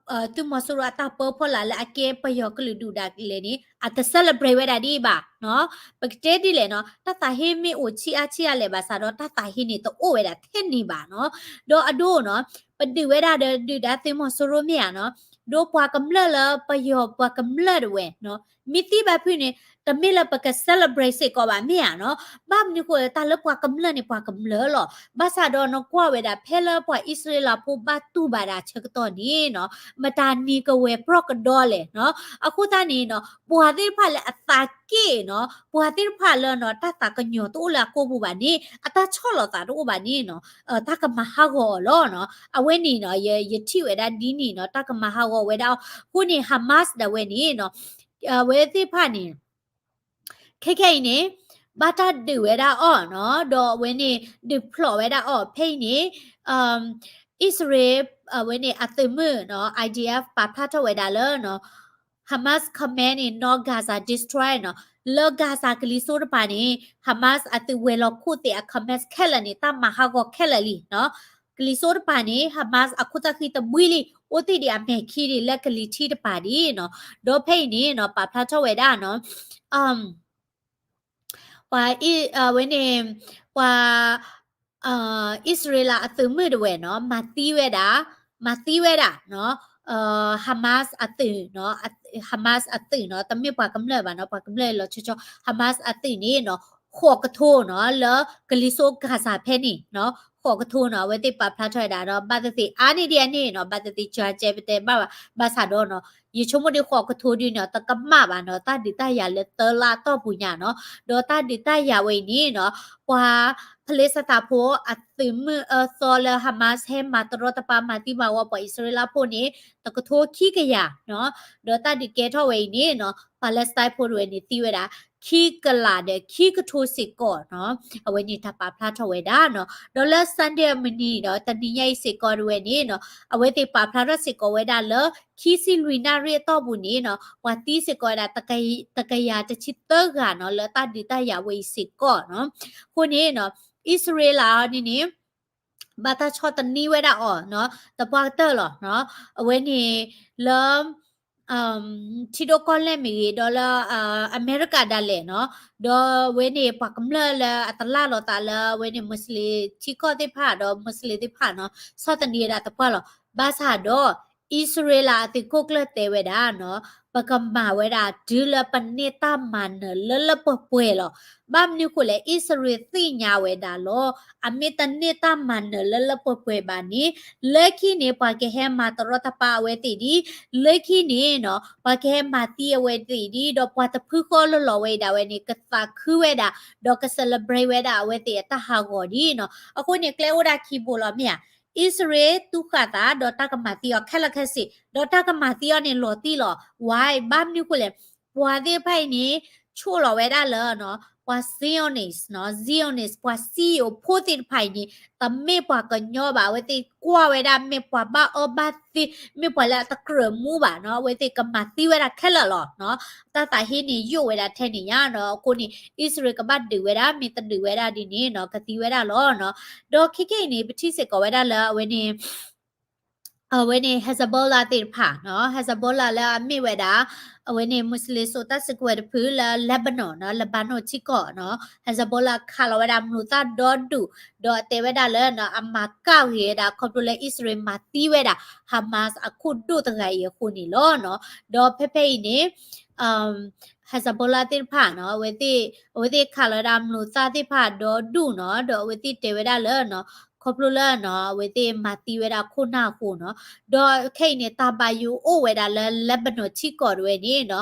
သုးမီၤစိရိၤအတၢ်ပၢဖီလာ်လၢအကဲပယီၤကလုာ်ဒူၣ်ဒၣ်လဲာ်န့ၣ် အတ celebrate ဝဲဒၣ်ဒ်အံၤဘၣ်နီၤ. ပကတဲဒ်လဲၣ်နီၤ, တၢ်သးဟ့မ့ၢ်အိၣ်ဆံးအါဆံးအါလဲၣ်ဘၣ်ဆၣ်ဒီး တၢ်သးဟ့န့ၣ်တအိၣ်ဝဲဒၣ်ထဲန့ၣ်ဘၣ်နီၤ. ဒီးအဒိနီၤ, ပဒုးဝဲဒၣ်ဒီးဒုၣ်ဒါသုးမီၤစိရိၤမ့ၢ်ဧါနီၤ, ဒီးပှၤကမျၢၢ်လၢပယီၤပှၤကမျၢၢ်တဝဲနီၤ, မ့ၢ်သံဘၣ်ဖုးန့ၣ် တမ့ၢ်လၢပက celebrate စ့ၢ်ကီးဘၣ်မ့ၢ်ဧါနီၤ. ဘၣ်မနုၤဃိ တၢ်လၢပှၤကမျၢၢ်န့ၣ် ပှၤကမျၢၢ်လီၤ. ဘၣ်ဆၣ်ဒီးနကွၢ်ဝဲဒၣ် ဖဲလၢပှၤအံၣ်စရ့လးဖိဘၣ်တူၢ်ဘၣ်ဒၣ်ဆၢကတီၢ်န့ၣ်နီၤ, မတၤနံၤကဝဲၤပြီၢ်ကဒီလဲၣ်နီၤ. အဃိသတးန့ၣ်နီၤ, ပှၤသ့ၣ်တဖၣ်လၢအသးက့ၣ်နီၤ, ပှၤသ့ၣ်တဖၣ်လၢနီၤ တၢ်သးကညီၤတအိၣ်လၢအကိာ်ပူၤဘၣ်န့ၣ်, အတၢ်ဆီၣ်လီၤသးတအိၣ်ဘၣ်န့ၣ်နီၤ, တၢ်ကမၤဟးဂီၤအီၤလီၤနီၤ. အဝဲန့ၣ်နီၤ ယ ယထံၣ်ဝဲဒၣ်ဒ်န့ၣ်နီၤ, တၢ်ကမၤဟးဂီၤဝဲဒၣ်အီၤ. အဃိန့ၣ် Hamas ဒၣ်ဝဲန့ၣ်နီၤ, အဝဲသ့ၣ်တဖၣ်န့ၣ် ခဲခဲအံၤန့ၣ် ဘၣ်တၢ်ဒုးဝဲဒၣ်အီၤနီၤ, ဒီးအဝဲန့ၣ် ဒုးဖျိးဝဲဒၣ်အီၤဖဲအံၤန့ၣ်, အံၣ်စရ့လး အဝဲန့ၣ်အသုးမုၢ်နီၤ IDF ပာ်ဖျါထီၣ်ဝဲဒၣ်လၢနီၤ, Hamas command န့ၣ် နီၢ် Gaza destroy နီၤ, လၢ Gaza ကလံၤစိးတပၤန့ၣ် Hamas အသုးဝဲၤလီၤခိၣ်သ့ၣ်အ command ခဲလၢာ်န့ၣ် တၢ်မၤဟးဂီၤခဲလၢာ်လံနီၤ. ကလံၤစိးတပၤန့ၣ် Hamas အခိၣ်သၣ်ဃံတဘှံးလံ, အိၣ်သ့ၣ်ဒံးအမဲာ်ခံဒံးလၢကလံၤထံးတပၤဒံးနီၤ. ဒီးဖဲအံၤန့ၣ်နီၤ ပာ်ဖျါထီၣ်ဝဲဒၣ်နီၤ, ပှၤအံၤ အဝဲန့ၣ် ပှၤ အံၣ်စရ့လးအသုးမုၢ်တဝဲနီၤ မၤသံဝဲဒၣ်, မၤသံဝဲဒၣ်နီၤ, Hamas အသုးနီၤ, Hamas အသုးနီၤ, တမ့ၢ်ပှၤကမျၢၢ်ဘၣ်နီၤ, ပှၤကမျၢၢ်လီၤဆီဆီ, Hamas အသုးန့ၣ်နီၤ ဃိးကထိနီၤ လၢကလံၤစိး Gaza ဖဲန့ၣ်နီၤ, ဃိးကထိနီၤ, အဝဲသ့ၣ်ပာ်ဖျါထီၣ်ဝဲဒၣ်ဒီး ဘၣ်သ့ၣ်သ့ၣ်အါန့ၢ်ဒံးအန့ၣ်နီၤ, ဘၣ်သ့ၣ်သ့ၣ် ကၠၤကဲ ပတဲဘၣ်ဘၣ်, ဘၣ်ဆၣ်ဒီးနီၤ ယဆိကမိၣ်ဒ်ဃိးကထိဒ်နီၤ တကမၣ်ဘၣ်နီၤ, တၢ်ဒုးတၢ်ယၤလၢသၢလါအတီၢ်ပူၤညါနီၤ, ဒီးတၢ်ဒုးတၢ်ယၤဝဲအံၤန့ၣ်နီၤ, ပှၤဖလ့ၡသးဖိအသုးမုၢ်အၢသီလၢ Hamas ဟဲမၤတရီတပါမၤသံမၤဝီပှၤအံၣ်စရ့လးဖိန့ၣ် တကထိခံကယၤနီၤ, ဒီးတၢ်ဒုးကဲထီၣ်ဝဲအံၤန့ၣ်နီၤ Palestine ဖိတဝဲန့ၣ်သံဝဲဒၣ် ခံကလးဒီးခံကထိစ့ၢ်ကီးနီၤ, အဝဲန့ၣ်တၢ်ပာ်ဖျါထီၣ်ဝဲဒၣ်နီၤ, ဒီးလၢ Sunday အမုၢ်နံၤဒီး တနံၤညါအံၤစ့ၢ်ကီးတဝဲန့ၣ်နီၤ, အဝဲသ့ၣ်ပာ်ဖျါထီၣ်စ့ၢ်ကီးဝဲဒၣ်လၢ ခံဆံလွံၢ်နၣ်ရံၣ်အတီၢ်ပူၤန့ၣ်နီၤ, ပှၤသံစ့ၢ်ကီးဝဲဒၣ် တကယၤတဆံသၢဂၤနီၤ, လၢတၢ်ဒုးတၢ်ယၤဝဲအံၤစ့ၢ်ကီးနီၤ. အဃိန့ၣ်နီၤ အံၣ်စရ့လးအီၤန့ၣ်န့ၣ် ဘၣ်တၢ်ဆီၣ်သနံးဝဲဒၣ်အီၤနီၤ, သပှၢ်ကတၢၢ်လီၤနီၤ, အဝဲန့ၣ်လၢ ထံဒိၣ်ကီၢ်လဲၢ်မ့ၢ်ဂ့ၤ, ဒီးလၢ အမဲရကၤဒၣ်လဲာ်နီၤ, ဒီးအဝဲန့ၣ် ပှၤကမျၢၢ်လၢအတလၢ်လိာ်သးလၢအဝဲန့ၣ် Muslim ထံကီၢ်သ့ၣ်တဖၣ်ဒီး Muslim သ့ၣ်တဖၣ်နီၤ, ဆီၣ်သနံးဝဲဒၣ်သပှၢ်လီၤ. ဘၣ်ဆၣ်ဒီး အံၣ်စရ့လးအသုးခိၣ်ကျၢၢ်တဲဝဲဒၣ်နီၤ, ပကမၤဝဲဒၣ်တုၤလၢပန့ၢ်တၢ်မၤနၢၤလၢလၢပှဲၤပှဲၤလီၤ. ဘၣ်မနုၤဃိလဲၣ်, အံၣ်စရ့လးသ့ၣ်ညါဝဲဒၣ်လီၤ, အမ့ၢ်တန့ၢ်တၢ်မၤနၢၤလၢလၢပှဲၤပှဲၤဘၣ်န့ၣ်, လၢခံန့ၣ် ပှၤကဟဲမၤတရီတပါအဝဲသ့ၣ်ဒံး, လၢခံန့ၣ်နီၤ ပှၤကဟဲမၤသံအဝဲသ့ၣ်ဒံး, ဒီးပှၤတဖုဃီလၢလီၤဝဲအံၤဒၣ်ဝဲန့ၣ် ကသးခုဝဲဒၣ်, ဒီးက celebrate ဝဲဒၣ်အဝဲသ့ၣ်အတၢ်ဟးဂီၤဒံးနီၤ. အဃိန့ၣ် ကျဲအိၣ်ဒၣ်ခံဘိလီၤမ့ၢ်ဧါ, အံၣ်စရ့လးတူၢ်ဃာ်သး ဒီးတၢ်ကမၤသံအီၤခဲလၢာ်ခဲဆ့, ဒီးတၢ်ကမၤသံအီၤန့ၣ်လီၤတံၢ်လီၤ. Why? ဘၣ်မနုၤဃိလဲၣ်, ပှၤသ့ၣ်တဖၣ်အံၤန့ၣ် ဆိၣ်လီၤဝဲဒၣ်လၢနီၤ, ပှၤ Zionist နီၤ, Zionist ပှၤစံယိၤဖိသ့ၣ်တဖၣ်အံၤန့ၣ် တမ့ၢ်ပှၤကညီဘၣ်, အဝဲသ့ၣ်ကွၢ်ဝဲဒၣ်မ့ၢ်ပှၤဘၣ်အၢဘၣ်သီ, မ့ၢ်ပှၤလၢအတကြၢးမူဘၣ်နီၤ, အဝဲသ့ၣ်ကမၤသံဝဲဒၣ်ခဲလၢာ်လီၤနီၤ. တၢ်သးဟ့န့ၣ်ယိာ်ဝဲဒၣ်ထဲန့ၣ်ညါနီၤ, အဃိန့ၣ် အံၣ်စရ့လးကဘၣ်ဒုးဝဲဒၣ်, မ့ၢ်တဒုးဝဲဒၣ်ဒ်န့ၣ်နီၤ ကသံဝဲဒၣ်လီၤနီၤ. ဒီးခဲခဲအံၤန့ၣ် ပထံၣ်စ့ၢ်ကီးဝဲဒၣ်လၢအဝဲန့ၣ် အဝဲန့ၣ် Hezbollah သ့ၣ်တဖၣ်နီၤ, Hezbollah လၢအမ့ၢ်ဝဲဒၣ် အဝဲန့ၣ် Muslim စိာ်တၢ်စုကဝဲၤတဖုလၢ Lebanon နီၤ, Lebanon ထံကီၢ်နီၤ, Hezbollah ခးလီၤဝဲဒၣ်မျိာ်သၣ်ဒီဒူၣ်, ဒီးအတဲဝဲဒၣ်လၢနီၤ အမၤကၣ်ဂ့ၤဝဲဒၣ် ခီဖျိလၢအံၣ်စရ့လးမၤသံဝဲဒၣ် Hamas အခိၣ်ဒိၣ်တဂၤအံၤအဃိန့ၣ်လီၤနီၤ. ဒီးဖဲဖဲအံၤန့ၣ် Hezbollah သ့ၣ်တဖၣ်နီၤ, အဝဲသ့ၣ် အဝဲသ့ၣ်ခးလီၤဝဲဒၣ်မျိာ်သၣ်သ့ၣ်တဖၣ်ဒီဒူၣ်နီၤ, ဒီးအဝဲသ့ၣ်တဲဝဲဒၣ်လၢနီၤ ခီဖျိလၢနီၤ အဝဲသ့ၣ်မၤသံဝဲဒၣ်ခိၣ်နၢ်အဃိနီၤ. ဒီးခဲအံၤန့ၣ် တၢ်ဘၣ်ယိၣ်အိၣ်ဝဲဒၣ်လၢ Lebanon ထံကီၢ်တဝဲန့ၣ်နီၤ,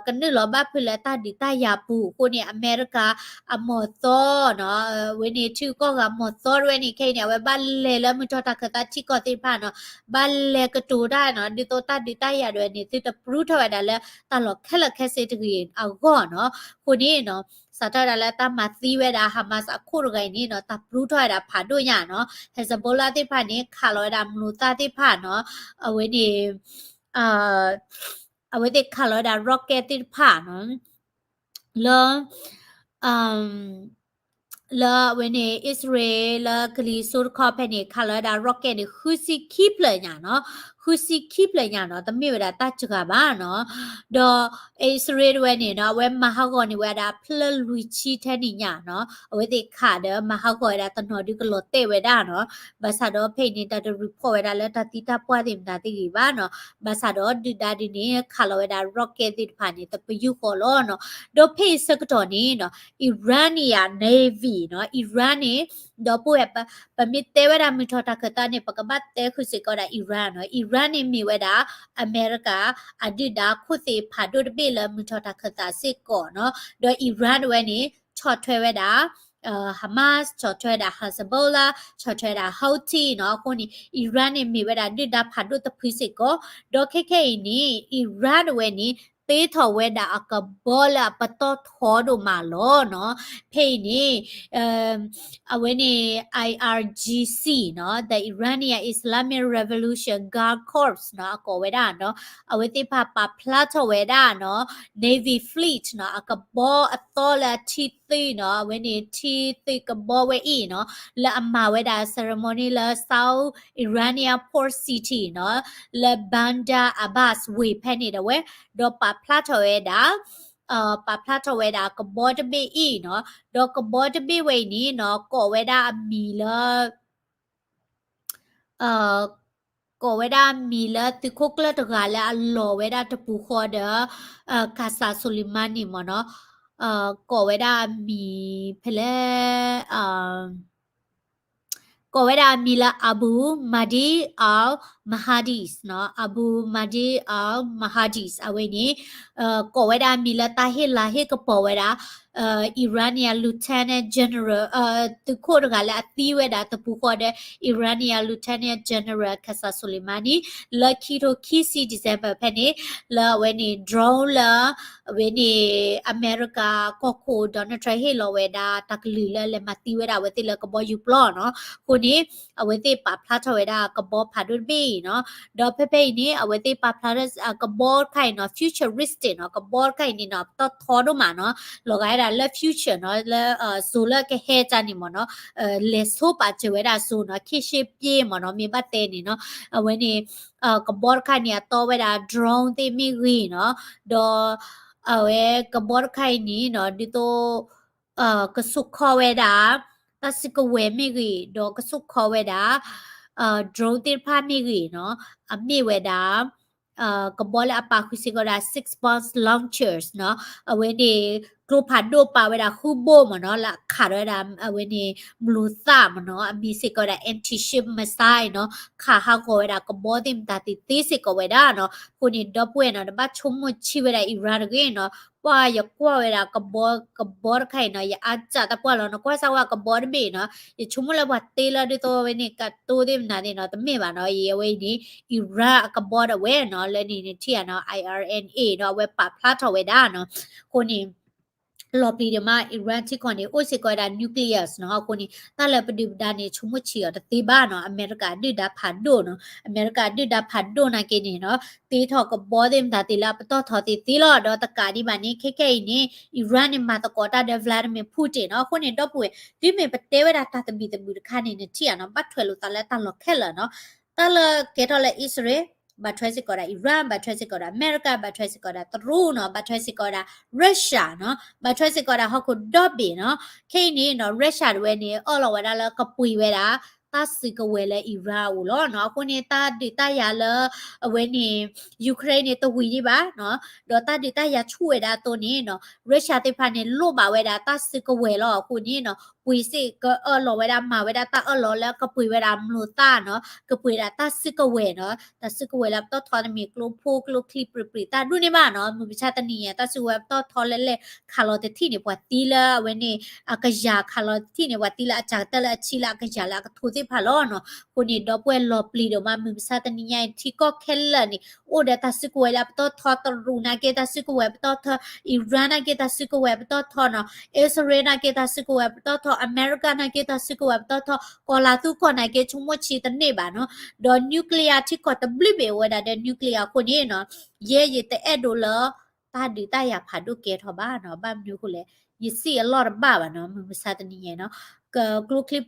ကနုာ်လီၤဘၣ်ဖုးလၢတၢ်ဒုးတၢ်ယၤပူၤအဃိန့ၣ် အမဲရကၤအမီၢ်သီနီၤ, အဝဲန့ၣ်ထံဂုၤကီၢ်ဂၤမီၢ်သီတဝဲန့ၣ် ခဲအံၤန့ၣ် အဝဲဘၣ်လဲၤလၢမုၢ်ထီၣ်တၢ်ခၢၣ်သးထံကီၢ်သ့ၣ်တဖၣ်နီၤ, ဘၣ်လဲၤကတိၤတၢ်နီၤ, ဒ်သိးတၢ်ဒုးတၢ်ယၤတဝဲန့ၣ် သုတပြူထီၣ်ဝဲဒၣ်လၢ တၢ်လီၢ်ခဲလၢာ်ခဲဆ့တဂ့ၤအဂီၢ်နီၤ. အဃိန့ၣ်နီၤ စးထီၣ်ဝဲဒၣ်လၢတၢ်မၤသံဝဲဒၣ် Hamas အခိၣ်တဂၤအံၤန့ၣ်နီၤ တၢ်ပြူထီၣ်ဝဲဒၣ်ဖးဒိၣ်ညါနီၤ. Hezbollah သ့ၣ်တဖၣ်န့ၣ် ခးလီၤဝဲဒၣ်မျိာ်သၣ်သ့ၣ်တဖၣ်နီၤ, အဝဲန့ၣ် အဝဲသ့ၣ်ခးလီၤဝဲဒၣ် rocket သ့ၣ်တဖၣ်နီၤ လၢ အ လၢအဝဲန့ၣ် အံၣ်စရ့လးလၢကလံၤစိးတခီဖဲန့ၣ် ခးလီၤဝဲဒၣ် rocket န့ၣ် ဃုဆံခံဖျၢၣ်ညါနီၤ, ဃုဆံခံဖျၢၣ်ညါနီၤ, တမ့ၢ်ဝဲဒၣ်တၢ်စှၤဘၣ်နီၤ. ဒီးအံၣ်စရ့လးတဝဲန့ၣ်နီၤ အဝဲမၤဟးဂီၤန့ၢ်ဝဲဒၣ်ဖျၢၣ်လွံၢ်ဆံထဲန့ၣ်ညါနီၤ, အဝဲသ့ၣ်ခးဒီးမၤဟးဂီၤဝဲဒၣ်တနီၤဒုးကလီၤတဲာ်ဝဲဒၣ်နီၤ. ဘၣ်ဆၣ်ဒီးဖဲအံၤန့ၣ် တၢ်တ report ဝဲဒၣ်လၢတၢ်သံတၢ်ပှၢ်သ့ၣ်မတၤသ့ၣ်ဂ့ၤဘၣ်နီၤ. ဘၣ်ဆၣ်ဒီးဒုၣ်ဒါဒ်န့ၣ် ခးလီၤဝဲဒၣ် rocket သ့ၣ်တဖၣ်န့ၣ် တပယူာ်ဃီလီၤနီၤ. ဒီးဖဲအံၤဆၢကတီၢ်န့ၣ်နီၤ Iranian Navy နီၤ, Iran န့ၣ် ဒီပုၢ်ဝဲၢ် ပမ့ၢ်တဲဝဲဒၣ်မုၢ်ထီၣ်တၢ်ခၢၣ်သးန့ၣ် ပကဘၣ်တဲဃုာ်စ့ၢ်ကီးဒၣ် Iran နီၤ. Iran န့ၣ်မ့ၢ်ဝဲဒၣ် အမဲရကၤ အဒုၣ်ဒါခိၣ်သ့ၣ်ဖးဒိၣ်တဘ့ၣ်လၢမုၢ်ထီၣ်တၢ်ခၢၣ်သးစ့ၢ်ကီးနီၤ. ဒီး Iran တဝဲန့ၣ် ဆီၣ်ထွဲဝဲဒၣ် Hamas, ဆီၣ်ထွဲဝဲဒၣ် Hezbollah, ဆီၣ်ထွဲဝဲဒၣ် Houthi နီၤ. အဃိန့ၣ် Iran န့ၣ်မ့ၢ်ဝဲဒၣ်ဒုၣ်ဒါဖးဒိၣ်တဖုစ့ၢ်ကီး, ဒီးခဲခဲအံၤန့ၣ် Iran တဝဲန့ၣ် တ့ထီၣ်ဝဲဒၣ်အကဘီလၢအပတီၢ်ထီဒိၣ်မးလီၤနီၤ. ဖဲအံၤန့ၣ် အဝဲန့ၣ် IRGC နီၤ, the Iranian Islamic Revolution Guard Corps နီၤ အကိးဝဲဒၣ်နီၤ, အဝဲသ့ၣ်တဖၣ်ပာ်ဖျါထီၣ်ဝဲဒၣ်နီၤ Navy Fleet နီၤ အကဘီအသီလၢအထံသုးနီၤ, အဝဲန့ၣ်ထံသုးကဘီဝဲအံၤနီၤ လၢအမၤဝဲဒၣ် ceremony လၢ South Iranian port city နီၤ, လၢ Bandar Abbas ဝ့ၢ်ဖဲန့ၣ်တဝဲ, ဒီးပာ်ဖျါထီၣ်ဝဲဒၣ် ပာ်ဖျါထီၣ်ဝဲဒၣ်ကဘီတဘ့ၣ်အံၤနီၤ, ဒီးကဘီတဘ့ၣ်ဝဲအံၤန့ၣ်နီၤ ကိးဝဲဒၣ်အမံၤလၢ ကိးဝဲဒၣ်အမံၤလၢသုးခိၣ်ကျၢၢ်တဂၤလၢအလီၤဝဲဒၣ်တပူၤဃီဒီး Qasem Soleimani မ့ၢ်နီၤ, ကိးဝဲဒၣ်အမံၤဖဲလဲၣ် ကိးဝဲဒၣ်အမံၤလၢ Abu Mahdi al-Muhandis နီၤ, Abu Mahdi al-Muhandis အဝဲန့ၣ် ကိးဝဲဒၣ်အမံၤလၢတၢ်ဟ့ၣ်လၤဟ့ၣ်ကပီၤဝဲဒၣ် Iranian Lieutenant General သုးခိၣ်တဂၤလၢအသံဝဲဒၣ်တပူၤဃီဒီး Iranian Lieutenant General Qasem Soleimani လၢခံထိခံဆံ December ဖဲန့ၣ် လၢအဝဲန့ၣ် drone လၢ အဝဲန့ၣ် အမဲရကၤကီၢ်ခိၣ် Donald Trump ဟ့ၣ်လီၤဝဲဒၣ်တၢ်ကလုၢ်လၢအလဲၤမၤသံဝဲဒၣ်အဝဲသ့ၣ်လၢကဘီယူၤပျီနီၤ. အဃိန့ၣ် အဝဲသ့ၣ်ပာ်ဖျါထီၣ်ဝဲဒၣ်ကဘီဖးဒိၣ်တဘ့ၣ်အံၤနီၤ. ဒီးဖဲဖဲအံၤန့ၣ် အဝဲသ့ၣ်ပာ်ဖျါထီၣ်ကဘီတခါအံၤနီၤ futuristic နီၤ, ကဘီတခါအံၤန့ၣ်နီၤ ပတီၢ်ထီဒိၣ်မးနီၤ, လီၤဂာ်ဝဲဒၣ်လၢ future နီၤ, လၢ စိၤလၢကဟဲကၢန့ၣ်မ့ၢ်နီၤ, လဲၤဆိပာ်စၢၤဝဲဒၣ်စိၤနီၤ, ခံရှေ့ပြေးမ့ၢ်နီၤ, မ့ၢ်ဘၣ်တဲန့ၣ်နီၤ, အဝဲန့ၣ် ကဘီတခါန့ၣ် အတီဝဲဒၣ် drone သ့ၣ်မ့ၢ်ဂ့ၤနီၤ, ဒီး အဝဲကဘီတခါအံၤန့ၣ်နီၤ ဒ်သိး ကဆိၣ်ခီဝဲဒၣ် တၢ်စုကဝဲၤမ့ၢ်ဂ့ၤ, ဒီးကဆိၣ်ခီဝဲဒၣ် drone သ့ၣ်တဖၣ်မ့ၢ်ဂ့ၤနီၤ, အမ့ၢ်ဝဲဒၣ် ကဘီလၢအပာ်ဃုာ်စ့ၢ်ကီးဝဲဒၣ် six bomb launchers နီၤ, အဝဲန့ၣ် ကျိဖးဒိၣ်ပာ်ဝဲဒၣ်ဃုဘိမ့ၢ်နီၤ, လၢအခးဒီးဝဲဒၣ် အဝဲန့ၣ် မျိာ်သၣ်မ့ၢ်နီၤ, အမံၤစ့ၢ်ကီးဝဲဒၣ် anti-ship missile နီၤ, ခးဟးဂီၤဝဲဒၣ်ကဘီသ့ၣ်မတၤသ့ၣ်သ့စ့ၢ်ကီးဝဲဒၣ်နီၤ. အဃိန့ၣ် ဒီပုၢ်ဝဲၢ်နီၤ တဘၣ်ဆိကမိၣ်ဆံးဝဲဒၣ် Iran တဂ့ၤနီၤ, ပှၤယကွၢ်ဝဲဒၣ်ကဘီ ကဘီတခါအံၤနီၤ ယအါစၢ်တပှၢ်လီၤနီၤ, ကွၢ်စၢ်ဝဲကဘီတဘ့ၣ်နီၤ, ယဆိကမိၣ်လၢပှၤတ့လၢဒ်သိးဝဲန့ၣ် ကတိၤသ့ၣ်မနၤသ့ၣ်နီၤ, တမ့ၢ်ဘၣ်နီၤ, အဝဲအံၤန့ၣ် Iran အကဘီဒၣ်ဝဲနီၤ, လၢန့ၣ်န့ၣ်ထံၣ်ဧါနီၤ, IRNA နီၤ, အဝဲပာ်ဖျါထီၣ်ဝဲဒၣ်နီၤ. အဃိန့ၣ် လီၤပျံၤဒံးမး Iran ထံကီၢ်န့ၣ် အိၣ်စ့ၢ်ကီးဝဲဒၣ် nuclears နီၤ, အဃိန့ၣ် တၢ်လၢပဒုၣ်ပဒါန့ၣ် ဆိကမိၣ်ဆံးအီၤတသ့ဘၣ်နီၤ, အမဲရကၤဒုၣ်ဒါဖးဒိၣ်နီၤ, အမဲရကၤဒုၣ်ဒါဖးဒိၣ်နာ်က့န့ၣ်နီၤ တ့ထီၣ်ကဘီသ့ၣ်မတၤသ့ၣ်လၢအပတီၢ်ထီသ့သ့လီၤ. ဒီးတကးဒံးဘၣ်န့ၣ် ခဲခဲအံၤန့ၣ် Iran န့ၣ် မၤသကိးတၢ်ဒီး Vladimir Putin နီၤ, အဃိန့ၣ် ဒီပုၢ်ဝဲၢ် တုၤမ့ၢ်ပတဲဝဲဒၣ်တၢ်သဘံၣ်သဘုၣ်တခါန့ၣ် နထံၣ်ဧါနီၤ, ဘၣ်ထွဲလိာ်သးလၢတၢ်လီၢ်ခဲလၢာ်နီၤ, တၢ်လၢကဲထီၣ်လၢအံၣ်စရ့လး ဘၣ်ထွဲစ့ၢ်ကီးဒၣ် Iran, ဘၣ်ထွဲစ့ၢ်ကီးဒၣ်အမဲရကၤ, ဘၣ်ထွဲစ့ၢ်ကီးဒၣ်တရူးနီၤ, ဘၣ်ထွဲစ့ၢ်ကီးဒၣ် Russia နီၤ, ဘၣ်ထွဲစ့ၢ်ကီးဒၣ်ဟီၣ်ခိၣ်ဒီဘ့ၣ်နီၤ. ခဲအံၤန့ၣ်နီၤ Russia တဝဲန့ၣ် အၢၣ်လီၤဝဲဒၣ်လၢကပှ့ၤဝဲဒၣ် တၢ်စုကဝဲၤလၢ Iran အအိၣ်လီၤနီၤ. အဃိန့ၣ် တၢ်ဒုးတၢ်ယၤလၢ အဝဲန့ၣ် Ukraine န့ၣ် တဝံၤဒံးဘၣ်နီၤ, ဒီးတၢ်ဒုးတၢ်ယၤဆူၣ်ဝဲဒၣ်အသိးန့ၣ်နီၤ Russia သ့ၣ်တဖၣ်န့ၣ် လိၣ်ဘၣ်ဝဲဒၣ်တၢ်စုကဝဲၤလီၤ. အဃိန့ၣ်နီၤ ပှ့ၤစ့ၢ်ကအၢၣ်လီၤဝဲဒၣ် မၤဝဲဒၣ်တၢ်အၢၣ်လီၤလၢကပှ့ၤဝဲဒၣ်မျိာ်သၣ်နီၤ, ကပှ့ၤဒၣ်တၢ်စုကဝဲၤနီၤ, တၢ်စုကဝဲၤလၢပတီၢ်ထီန့ၣ်မ့ၢ်ကျိဖိကျိချံပြံးပြံးတၢ်ဒူၣ်န့ၣ်ဘၣ်နီၤ. မုၢ်မဆါတနံၤညါ တၢ်စုကဝဲၤပတီၢ်ထီလၢလဲၣ် ခးလီၤတထံၣ်န့ၣ် ပှၤသံလၢအဝဲန့ၣ် အကယၤ ခးလီၤတထံၣ်န့ၣ် ပှၤသံလၢအစှၤကတၢၢ်လၢအဆံလၢအကယၤလၢအကထိသ့ၣ်တဖၣ်လီၤနီၤ. အဃိန့ၣ် ဒီပုၢ်ဝဲၢ်လီၤပျံၤဒိၣ်မး မုၢ်မဆါတနံၤညါအံၤ ထံကီၢ်ခဲလၢာ်န့ၣ် အိၣ်ဒီးတၢ်စုကဝဲၤလၢအပတီၢ်ထီ, တရူးနာ်က့ တၢ်စုကဝဲၤပတီၢ်ထီ, Iran နာ်က့ တၢ်စုကဝဲၤပတီၢ်ထီနီၤ, အံၣ်စရ့လးနာ်က့ တၢ်စုကဝဲၤပတီၢ်ထီ, အမဲရကၤနာ်က့ တၢ်စုကဝဲၤပတီၢ်ထီ, ကီၢ်လၤသူကီၢ်နာ်က့ ဆိကမိၣ်ဆံးတန့ၢ်ဘၣ်နီၤ. ဒီး nuclear ထံကီၢ်တဘျုးဘ့ၣ်အိၣ်ဝဲဒၣ်ဒီး nuclear အဃိန့ၣ်နီၤ, ယဲယတအဲၣ်ဒိးလၢ တၢ်ဒုးတၢ်ယၤဖးဒိၣ်ကဲထီၣ်ဘၣ်နီၤ. ဘၣ်မနုၤအဃိလဲၣ် ယစံးအလီၢ်တဘၣ်ဘၣ်နီၤ, မုၢ်မဆါတနံၤညါနီၤ, ကျိချံ,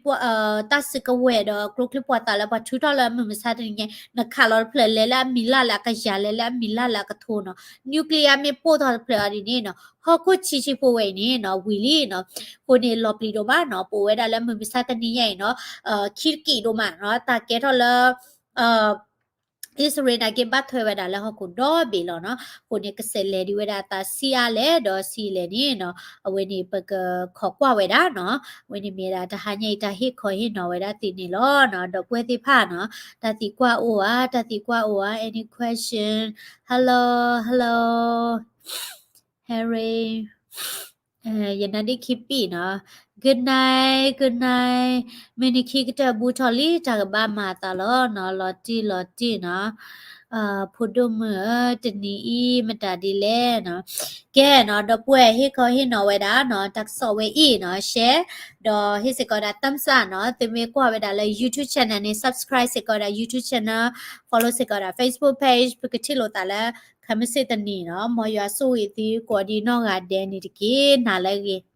တၢ်စုကဝဲၤဒီးကျိချံပှၤသးလၢပှၤထုးထီၣ်လၢမုၢ်မဆါတနံၤညါ, နခးလီၤတဖျၢၣ်လဲၤလၢအမံၤလၢ်လၢ အကယၤလဲၤလၢအမံၤလၢ်လၢအကထိနီၤ, nuclear မ့ၢ်ပိၢ်ထီၣ်တဖျၢၣ်အီၤဒ်န့ၣ်နီၤ, ဟီၣ်ခိၣ်ဆံးဆံးဖိဝဲအံၤန့ၣ်နီၤ ဝံၤလံနီၤ, အဃိန့ၣ်လီၤပျံၤဒိၣ်မးနီၤ, ပဝဲဒၣ်လၢမုၢ်မဆါတနံၤညါအံၤနီၤ, ခံတကံးဒိၣ်မးနီၤ, တၢ်ကဲထီၣ်လၢ အံၣ်စရ့လးနာ်က့ ဘၣ်ထွဲဝဲဒၣ်လၢဟီၣ်ခိၣ်ဒီဘ့ၣ်လီၤနီၤ, အဃိန့ၣ် ကစဲးလဲၤဒံးဝဲဒၣ်အသးဆံးအါလဲၣ်, ဒီးဆံးလဲၣ်န့ၣ်နီၤ, အဝဲန့ၣ်ပကခိးကွၢ်ဝဲဒၣ်နီၤ, အဝဲန့ၣ်မ့ၢ်ဒၣ်တဟါညါအံၤတၢ်ဟ့ၣ်ခီဟ့ၣ်နီၤဝဲဒၣ်သုန့ၣ်လီၤနီၤ, ဒီပုၢ်ဝဲၢ်သ့ၣ်တဖၣ်နီၤ, တၢ်သံကွၢ်အိၣ်ဧါ, တၢ်သံကွၢ်အိၣ်ဧါ, any question, hello, hello, Harry, ယနါဒ့ခံပံနီၤ, good night, good night, မုၢ်နံၤခံကတၢၢ်ဘူးထီၣ်လံ တၢ်ကဘၣ်မၤအသးလီၤနီၤ, လီၤတံၢ်လီၤတံၢ်နီၤ, ဖိဒိၣ်မုၣ်ဧၢ, တနံၤအံၤမတၤဒ်လဲၣ်နီၤ, ကဲနီၤ, ဒီပုၢ်ဝဲၢ်ဟ့ၣ်ခီဟ့ၣ်နီၤဝဲဒၣ်နီၤ, တၢ်ကစီၣ်ဝဲအံၤနီၤ, share, ဒီးဟ့ၣ်စ့ၢ်ကီးဒၣ် thumbs up နီၤ, သုမ့ၢ်ကွၢ်ဝဲဒၣ်လၢ YouTube channel န့ၣ် subscribe စ့ၢ်ကီးဒၣ် YouTube channel, follow စ့ၢ်ကီးဒၣ် Facebook page, ပကထံၣ်လိာ်သးလၢ ခဲမုၢ်ဆ့ၣ်တနံၤနီၤ, မ်ယွၤဆိၣ်ဂ့ၤသုကိးဒံနီၢ်ဂၤဒဲးန့ၣ်တက့ၢ်, နၤလၢအဂ့ၤ.